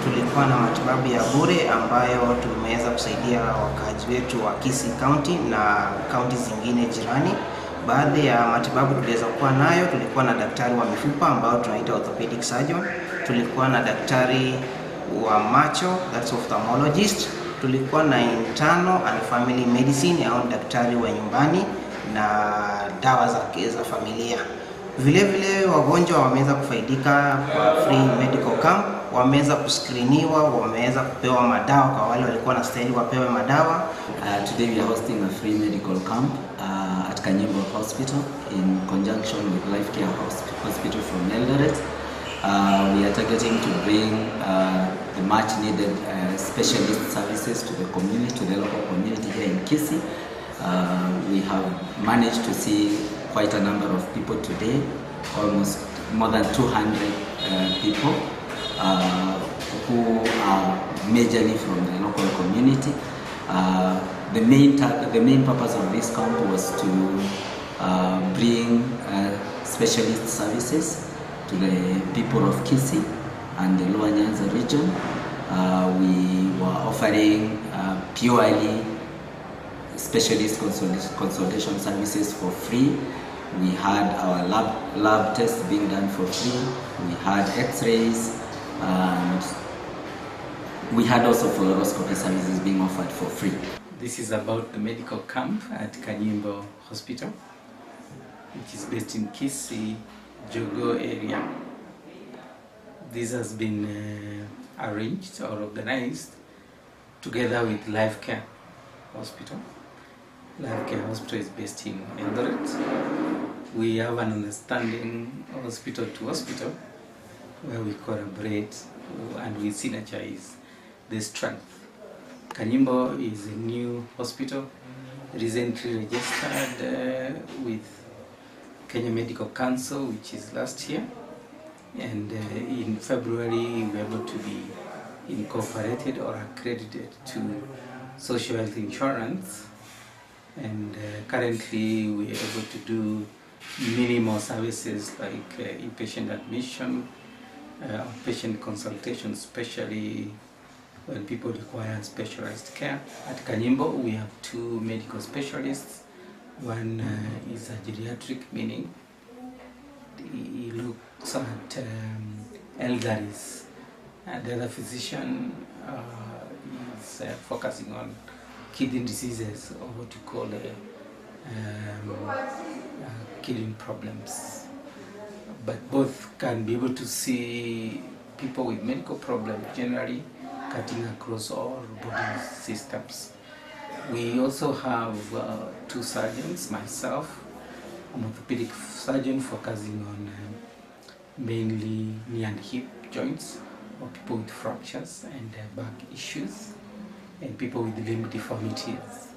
Tulikuwa na matibabu ya bure ambayo tumeweza kusaidia wakaaji wetu wa Kisii County na kaunti zingine jirani. Baadhi ya matibabu tuliweza kuwa nayo, tulikuwa na daktari wa mifupa ambao tunaita orthopedic surgeon, tulikuwa na daktari wa macho that's ophthalmologist, tulikuwa na internal and family medicine au daktari wa nyumbani na dawa za, za familia. Vile vile wagonjwa wameweza kufaidika kwa free medical camp, wameweza kuskriniwa, wameweza kupewa madawa kwa wale walikuwa na stahili wapewe madawa. Today we are hosting a free medical camp at Kanyimbo Hospital in conjunction with Life Care Hospital from Eldoret. We are targeting to bring the much needed specialist services to the community, to the local community here in Kisii. We have managed to see quite a number of people today, almost more than 200 people who are majorly from the local community. The main the main purpose of this camp was to bring specialist services to the people of Kisii and the Lower Nyanza region. We were offering purely specialist consultation services for free. We had our lab, lab tests being done for free. We had x-rays and we had also fluoroscopy services being offered for free. This is about the medical camp at Kanyimbo Hospital, which is based in Kisii, Jogo area. This has been arranged or organized together with Life Care Hospital. Life Care Hospital is based in Eldoret. We have an understanding hospital to hospital where we collaborate and we synergize the strength. Kanyimbo is a new hospital recently registered with Kenya Medical Council, which is last year. And in February, we were able to be incorporated or accredited to social health insurance. And currently, we are able to do minimal services like inpatient admission, outpatient consultation, especially when people require specialized care. At Kanyimbo, we have two medical specialists. One is a geriatric, meaning he looks at elderlies. And the other physician is focusing on kidney diseases, or what you call kidney problems. But both can be able to see people with medical problems generally, cutting across all body systems. We also have two surgeons, myself, I'm orthopedic surgeon focusing on mainly knee and hip joints or people with fractures and back issues and people with limb deformities.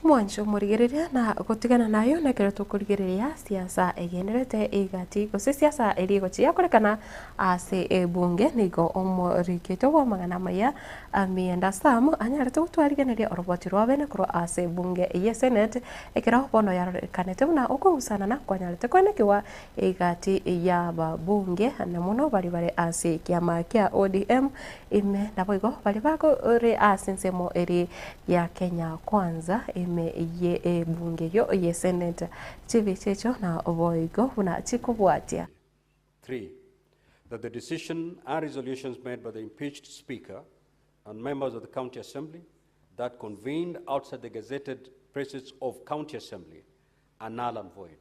Mwanche omorigereria na gotigana nayo nekero tokorigereria siasa egenderete egati gose siasa eria egochia yakorekana ase ebunge nigo omorikete bw'amang'ana amaya Amienda Sam anyarete gotwarigeneria oroboti rwa bene korwa ase ebunge eye Senate ekero bono yarorekanete buna okogusanana kwanyarete koenekigwa egati y'ababunge na mono baria bare ase ekiama kia ODM Ime naboigo baria bakore ase ensemo eri ya Kenya Kwanza ime ye ebunge eyio ye Senate. Chibicha echio naboigo buna chikobwatia. 3. That the decision and resolutions made by the impeached Speaker and members of the County Assembly that convened outside the gazetted precincts of County Assembly are null and void.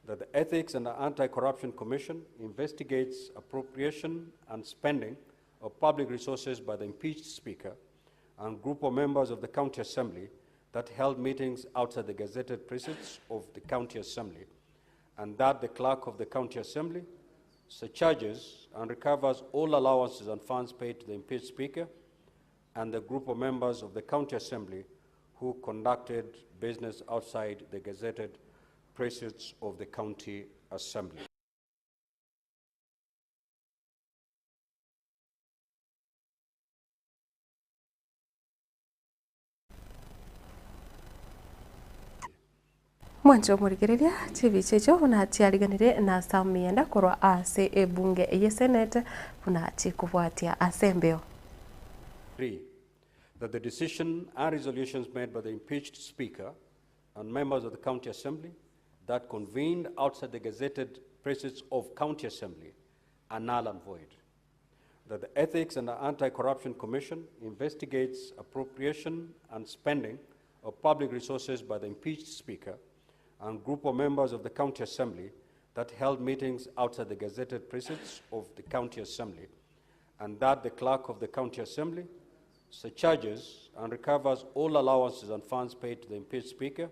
That the Ethics and Anti-Corruption Commission investigates appropriation and spending of public resources by the impeached Speaker and group of members of the County Assembly that held meetings outside the gazetted precincts of the County Assembly, and that the Clerk of the County Assembly surcharges and recovers all allowances and funds paid to the impeached Speaker and the group of members of the County Assembly who conducted business outside the gazetted precincts of the County Assembly. Mwanche omorigereria chibicha echio buna chiariganire na Sam Mienda korwa ase ebunge ye Senate buna chikobwatia ase embeo. 3. That the decision and resolutions made by the impeached Speaker and members of the County Assembly that convened outside the gazetted precincts of County Assembly are null and void. That the Ethics and Anti-Corruption Commission investigates appropriation and spending of public resources by the impeached Speaker and group of members of the County Assembly that held meetings outside the gazetted precincts of the County Assembly, and that the Clerk of the County Assembly surcharges and recovers all allowances and funds paid to the impeached Speaker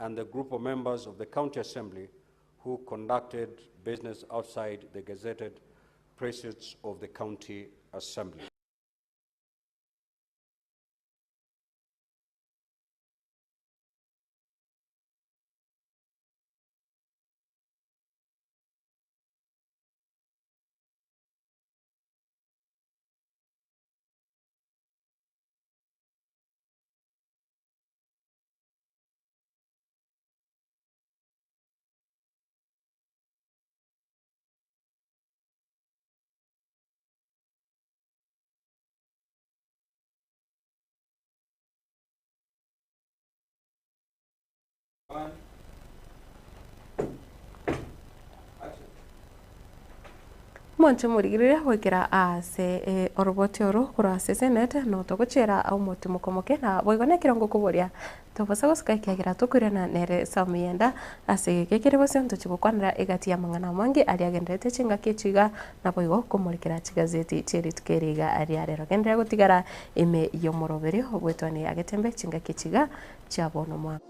and the group of members of the County Assembly who conducted business outside the gazetted precincts of the County Assembly. Mwanche morigereria goikera ase eh, oroboti oro korwa ase Senate notogochiera omotimoko moke na boigo nekerongo koboria Tobosa gosuka ekiagera tokoirana nere Samuyenda ase egeka ekere bosio ntochie gokwanera egati y'amang'ana amange aria agenderete chingaki echi iga, naboigo komorikera chigazeti chie rituko eri iga ria rero. Genderera gotigara ime y'omoroberio bw'etwani ya Getembe chingaki echi iga chia bono mwa.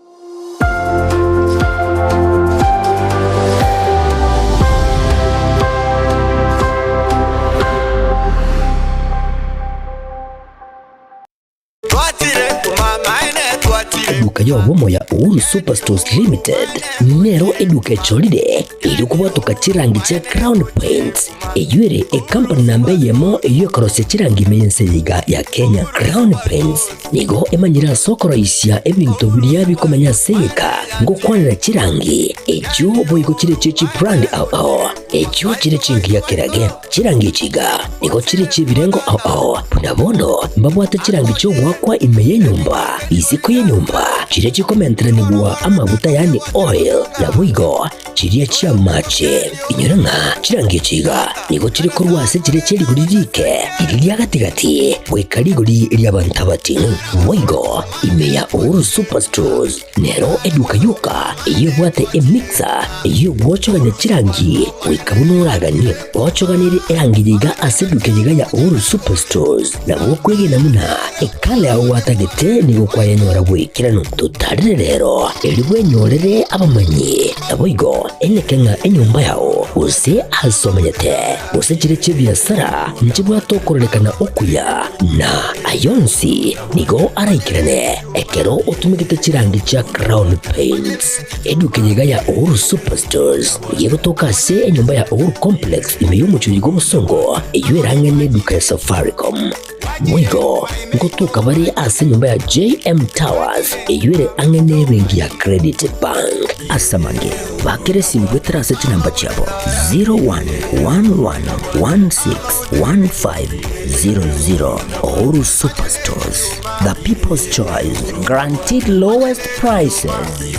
Eduka y'obomo ya Uhuru Superstores Limited nero eduka echorire erio kobwatoka chirangi chia Crown Paints eyio ere ekampani namba eyemo eyio ekorosia chirangi ime y'ense eye iga ya Kenya. Crown Paints nigo emanyire ase okoroisia ebinto biria bikomenya ase egeka ngokwanera chirangi echio boigo chire chie chibrand ao ao echio chire chingiya kerage. Chirangi echi iga nigo chire chi'ebirengo ao ao, buna bono mbabwate chirangi chi'ogoakwa ime y'enyomba, isiko y'enyomba, chiria chikomenteranigwa amaguta yaani oil, naboigo chiria chi'amache. Inyora ng'a chirangi echi iga nigo chire korwa ase chiria chie rigori rike, riria ria gati-gati, goika rigori ri'abanto abating'u. Boigo ime ya Uhuru Superstores Nero eduka yoka eyio ebwate emixer eyio egwochogania chirangi goika. Beka buna oraganie, ochoganirie erangi yiga ase eduka yiga ya Uhuru Superstores, nabo okwegena buna ekala yao gwatagete nigo kwayenyora goikeranu. Totarire rero erio bwenyorere abamanyi, naboigo eneke ng'a enyomba yao gose ase omenyete, gose chire chi'ebiasara nchibwate okororekana okuya, na ayonsi nigo araikerane ekero otumegete chirangi chia Crown Paints. Eduka eye iga ya Uhuru Superstores nigo egotoka ase enyomba ya Uhuru Complex ime y'omochie oyo bw'obosongo, eyio erang'e neduka ya Safaricom. Boigo ngotoka bare ase enyomba ya JM Towers eyio ere ang'e nebenki ya Credit Bank. Ase amange, bakera esimi goetera ase chinamba chiabo 0111161500. Uhuru Superstores, the people's choice, guaranteed lowest prices.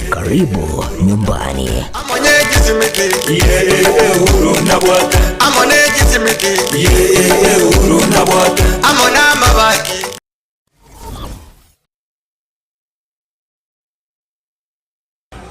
Karibu nyumbani.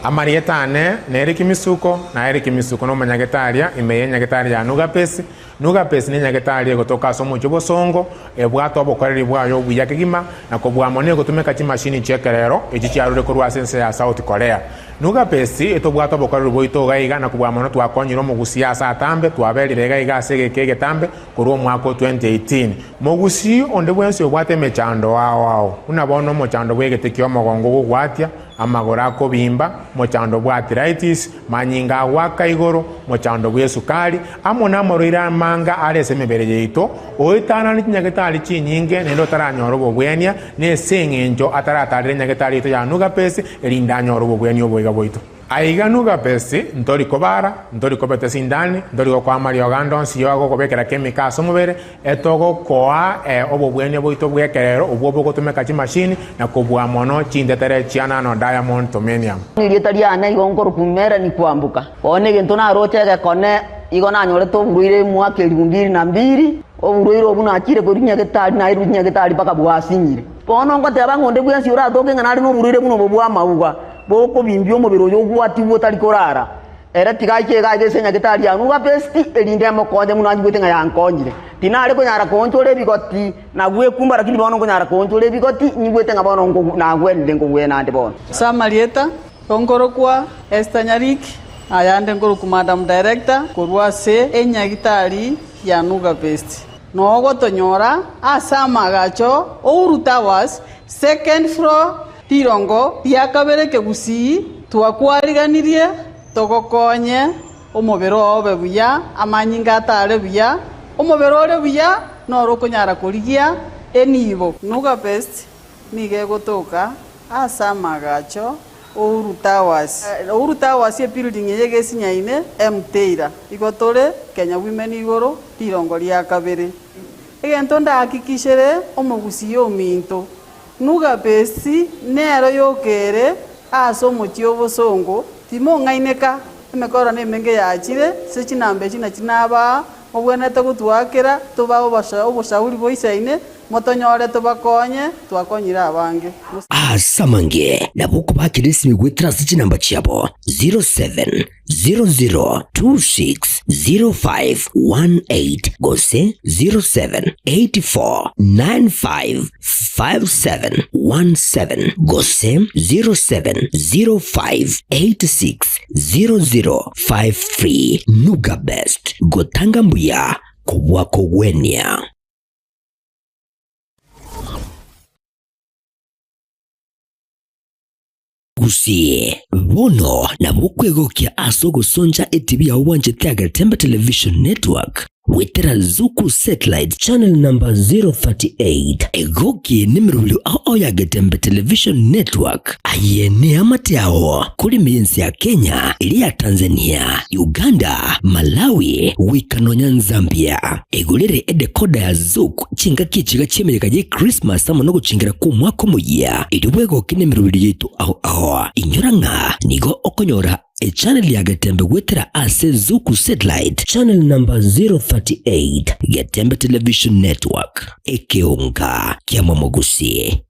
Amarieta ane nere Kimisuko, na ere Kimisuko nomonyagetaria ime y'enyagetari ya Nugapesi. Nugapesi nenyagetari egotoka ase omochie obosongo, ebwate obokoreri bwaye obuya kegima, na kobua mono egotumeka chimashini chi'ekerero echi chiarure korwa ase ense ya South Korea. Nugapesi etobwate obokoreri bwaito iga iga na kobua mono twakonyire omogusii ase atambe, twaberire iga iga ase egeka egetambe korwa omwaka o 2018. Mogusii onde bwensi obwate emechando ao ao, buna bono omochando bw'egete ki'omogongo ogogwatia, amagoro akobimba, mochando bw'arthritis, manyinga agoaka igoro, mochando bw'esukari, amo namarwaire amanga are ase emebere yaito, oetanane chinyagetari chinyinge naende otaranyora obobwenia, nese engencho ataratarera enyagetari yaito ya Nugapesi, erinde anyore obobwenia oboiga bwaito. Aiga Nugapesi, ntori kobara, ntori kobeta esindani, ntori gokoa amariogo ande onsi y'ogokobekera kemika ase omobere, Etogokoa obobwenia bwaito bw'ekerero obwo bogotumeka chimashini na kobua mono chintetere chia nano diamond tomenium. Erieta riane igo nkorokwa Melanie Kwamboka. Bono egento naroche egekone igo nanyorete oborwaire mwaka elifu mbili na mbili, oborwaire obwo nachire korwa nyagetari nairwe nyagetari mpaka bwasinyire. Bono ngoteba ng'a onde bwensi oratoke ng'a nare noborwaire buna obo bw'amauga, bokobimbia omobere oyo ogwatigwe otari korara, Ere tiga aike iga aiga ase enyagetari ya Nugapesti, erinde emokonye buna anyigwete ng'a yankonyire. Tinare konyara koonchora ebigoti na gwekumba, lakini bono nkonyara koonchora ebigoti, nyigwete ng'a bono nagwenire nkogwena ande bono. Ase amarieta, nkorokwa Esther Nyariki, ayande nkorokwa Madam Director korwa ase enyagitari ya Nugapesti. Nogotonyora ase amaagacho Uhuru Towers, second floor, Rirongo ria kabere kegusii twakwariganirie togokonye omobere oo obe buya, amanyinga atare buya, omobere ore buya noro okonyara korigia enibo. Nuga Best nigo egotoka ase amagacho Uhuru Towers. Uhuru Towers ebuilding eye egesinyaine Mteira. Igo tore Kenya Women igoro rirongo ria kabere. Egento ndahakikishere omogusii ominto Nugapesi nero yoka ere ase omochie obosongo, timong'aineka, emekoro nemenge yachire, ase chinamba echi nachi nabaa, mobwenerete gotwakera, tobae oboshauri boisaine, motonyore tobakonye, twakonyire abange. Ase amange nabo okobakera esimi goetera ase chinamba chiabo 07 00260518 gose 0784955717 gose 0705860053. Nuga Best, gotanga mbuya kobua kogwenia. Gusii, bono nabo okwegokia ase ogosoncha etibi yao bwanchete ya Getembe Television Network goetera Zuku Satellite Channel number 038. Egokie nemerobio ao ao ya Getembe Television Network. Aye neamate ao kore ime y'ense ya Kenya, eria ya Tanzania, Uganda, Malawi, goika nonya Nzambia. Egorere edecoder ya Zuku Chingaki echiga chi'emeyega ye Krismasi amo nogochengera kw'Omwaka Omoyia, erio bwegoke nemeroberi yaito ao ao. Inyora ng'a nigo okonyora echannel ya Getembe goetera ase Zuku Satellite channel number 038, Getembe Television Network, ekeonga ki'amamogusi.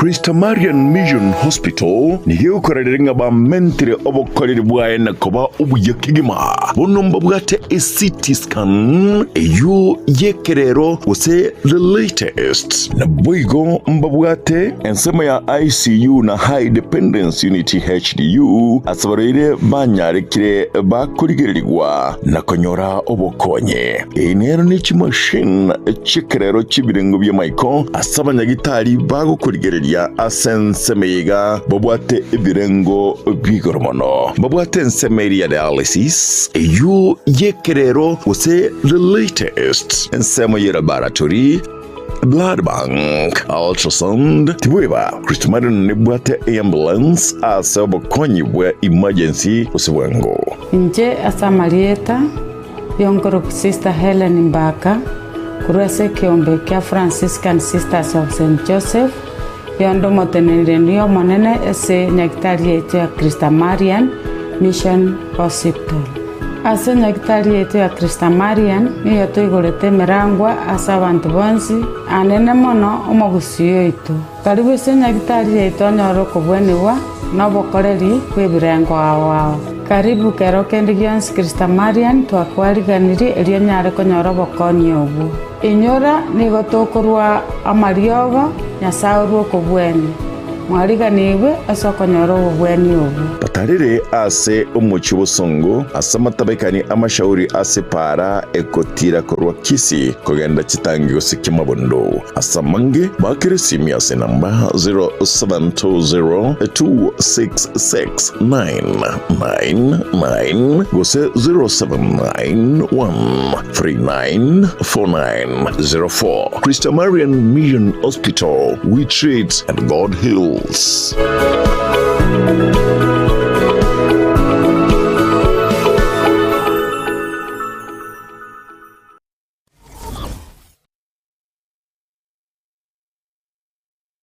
Christamarian Mission Hospital nigo egokorerera ng'a bamentire obokoreri bwaye na koba obuya kegima. Bono mbabwate eCT scan eyio y'ekerero gose the latest. Naboigo mbabwate ensemo ya ICU na High Dependence Unit HDU ase abarwaire banyarekire bakorigererigwa na konyora obokonyi. Eye nero ne chimachine chi'ekerero chi'ebirengo bi'amaiko ase abanyagitari bagokorigereria ase ensemo eye iga babwate ebirengo bi'igoro mono. Babwate ensemo eria ya dialysis, eyio y'ekerero gose the latest, ensemo ye laboratory, blood bank, ultrasound, tibweba Christmarian nebwate eambulance ase obokonyi bwa emergency gose bwango. Inche ase amarieta y'onkoroku Sister Hellen Mbaka, korwa ase ekeombe kia Franciscan Sisters of Saint Joseph, yonde omoteneneri omonene ase nyagitari yaito ya Christamarian Mission Hospital. Ase nyagitari yaito ya Christamarian nigo toigorete emerangwa ase abanto bonsi, anene mono omogusii oito. Karibu ase nyagitari yaito onyore okobwenigwa na obokoreri bw'ebirengo ao ao. Karibu kero kende gionsi Christamarian twakwariganirie erio onyare konyora obokonyi obwo. Inyora nigo tokorua amariogo, Nyasae orue okobwenia. Mwariganigwe ase okonyora obobweni obwo. Batarire ase omochie bosongo, ase amatabekani amashauri ase epaara egotira korwa Kisii kogenda chitangi gose Kiamabondo. Ase amange, baakere esimi ase enamba 0720266999 gose 0791394904. Christamarian Mission Hospital, we treat and God heals.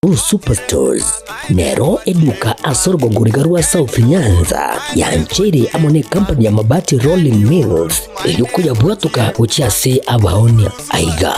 Uhuru Superstores nero eduka ase orogongo riga rwa South Nyanza yancheire amo ne company ya Mabati Rolling Mills eyio koyabwatoka gochia ase abaonia. Aiga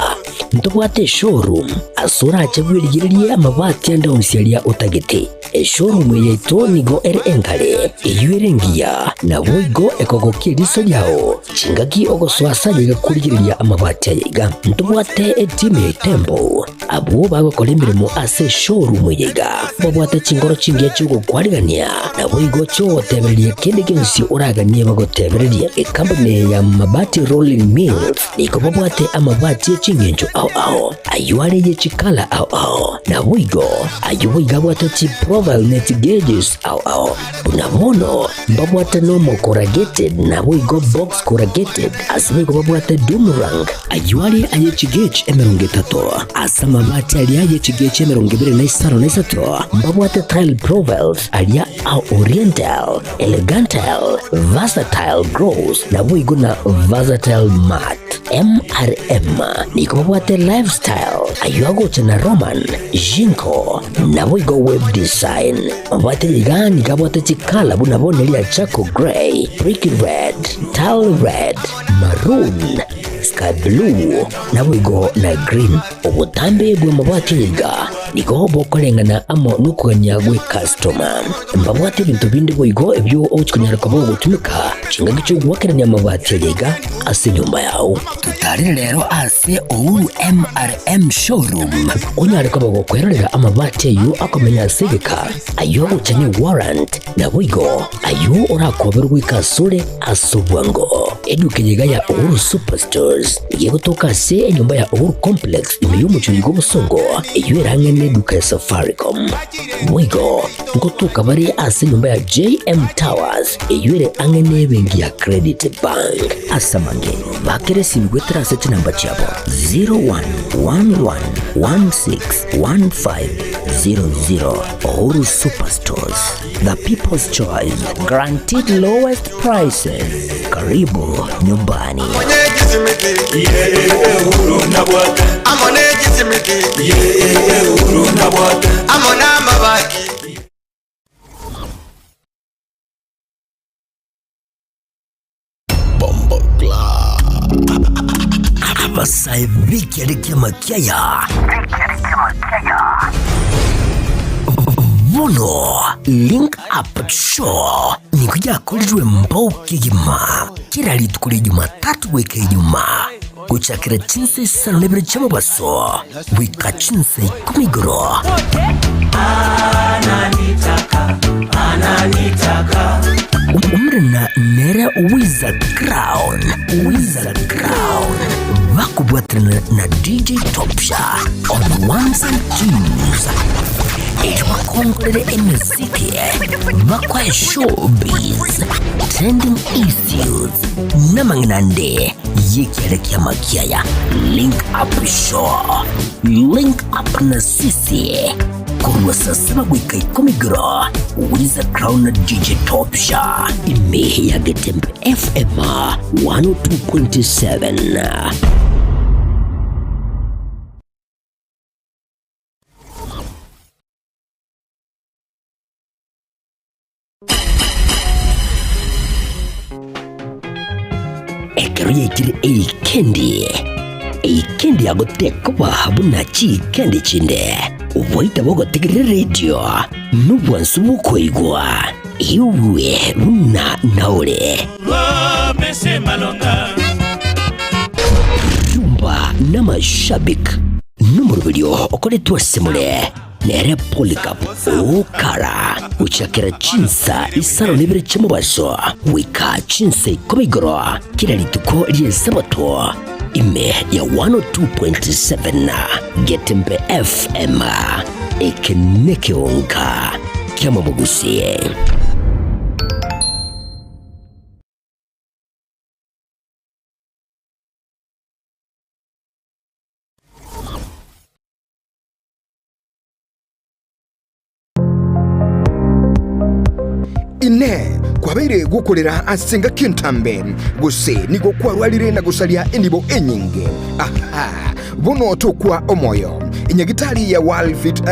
ntobwate eshowroom ase orache bwerigererie amabati ande onsi aria otagete. Eshowroom eye yaito nigo ere engare, eyio ere engiya, naboigo ekogokia eriso riao chingaki ogosoa ase ayaiga korigereria amabati ayaiga. Ntobwate etimu ya Itembo Abwo bagokora emeremo ase eshowroom eye iga babwate chinkoro chingiya chi'ogokwarigania, naboigo chi'ogotebereria kende gionsi oraganie bagotebererie. Ekampuni eye ya Mabati Rolling Mills nigo babwate amabati ye ching'encho ao ao, ayio are ye chikala ao ao, naboigo ayio boigo abwate chiprofile ne chigeges ao ao. Buna bono mbabwate normal corrugated naboigo box corrugated, ase boigo babwate doomerang, Ayio are aye chigech 30, ase amabati aria aye chigech 25 mbabwate tile profiles aria a oriental, elegantal, versatile gross, naboigo na versatile matte. MRM nigo babwate lifestyle, ayio agocha na Roman, Jinko, naboigo web design. Mabati iga nigo abwate chikala buna bono eria charcoal grey, brick red, tile red, maroon, sky blue, naboigo na green. Obotambe bw'amabati iga nigo bokoreng'ana amo nokogania gw'ecustoma. Mbabwate ebinto binde boigo ebio ogochi konyara koba ogotumeka chingaki chi'ogoakerania amabati aya iga ase enyomba yao. Totarere rero ase Uhuru MRM Showroom onyare koba gokwerorera amabati ayio akomenya ase egeka, ayio agocha ne warrant, naboigo ayio orakoberwe goika asore ase obwango. Eduka eye iga ya Uhuru Superstores nigo egotoka ase enyomba ya Uhuru Complex ime y'omochie oyo bw'obosongo, eyio ere ang'e neduka ya Safaricom. Boigo ngotoka bare ase enyomba ya JM Towers eyio ere ang'e nebenki ya Credit Bank. Ase amange, bakera esimi goetera ase chinamba chiabo 0111161500. Uhuru Superstores, the people's choice, guaranteed lowest prices. Karibu nyumbani. Abasae b'ekiare ki'amakiaya. Bono Link Up Show nigo yakorirwe mbao kegima kera rituko ria Jumatatu goika Ijumaa, gochakera chinsa isano na ibere chi'omobaso goika chinsa ikomi igoro. Omorena nere Wiza Crown, Wiza Crown, bakobwaterana na DJ Topsha on ones and twos. Erio bakongorere emeziki, bakoe showbiz, trending issues, n'amang'ana ande y'ekiare ki'amakiaya. Link Up Show, Link Up na sisi korwa saa saba goika ikomi igoro, Wiza Crown na DJ Topsha, ime ya Getembe FM 102.7. Ekero yaikire eikendi, eikendi yagotekoba buna chiikendi chinde, oboita bogotegerera eredio nobwansu bw'okoigwa, igwe buna naore. Rumba n'amashabik nomoroberio okoretwe ase more nere Polycarp Okara gochakera chinsa isano na ibere chi'omobaso goika chinsa ikomi igoro kera rituko ri'Esabato ime ya 102.7 Getembe FM. Eke nekeonka ki'amabogusie. Inee! Kwabeire gokorera ase engaki entambe, gose nigo kwarwarire na gosaria enibo enyinge? Aha! Bono tokwa omoyo. Enyagitari ya World Fit.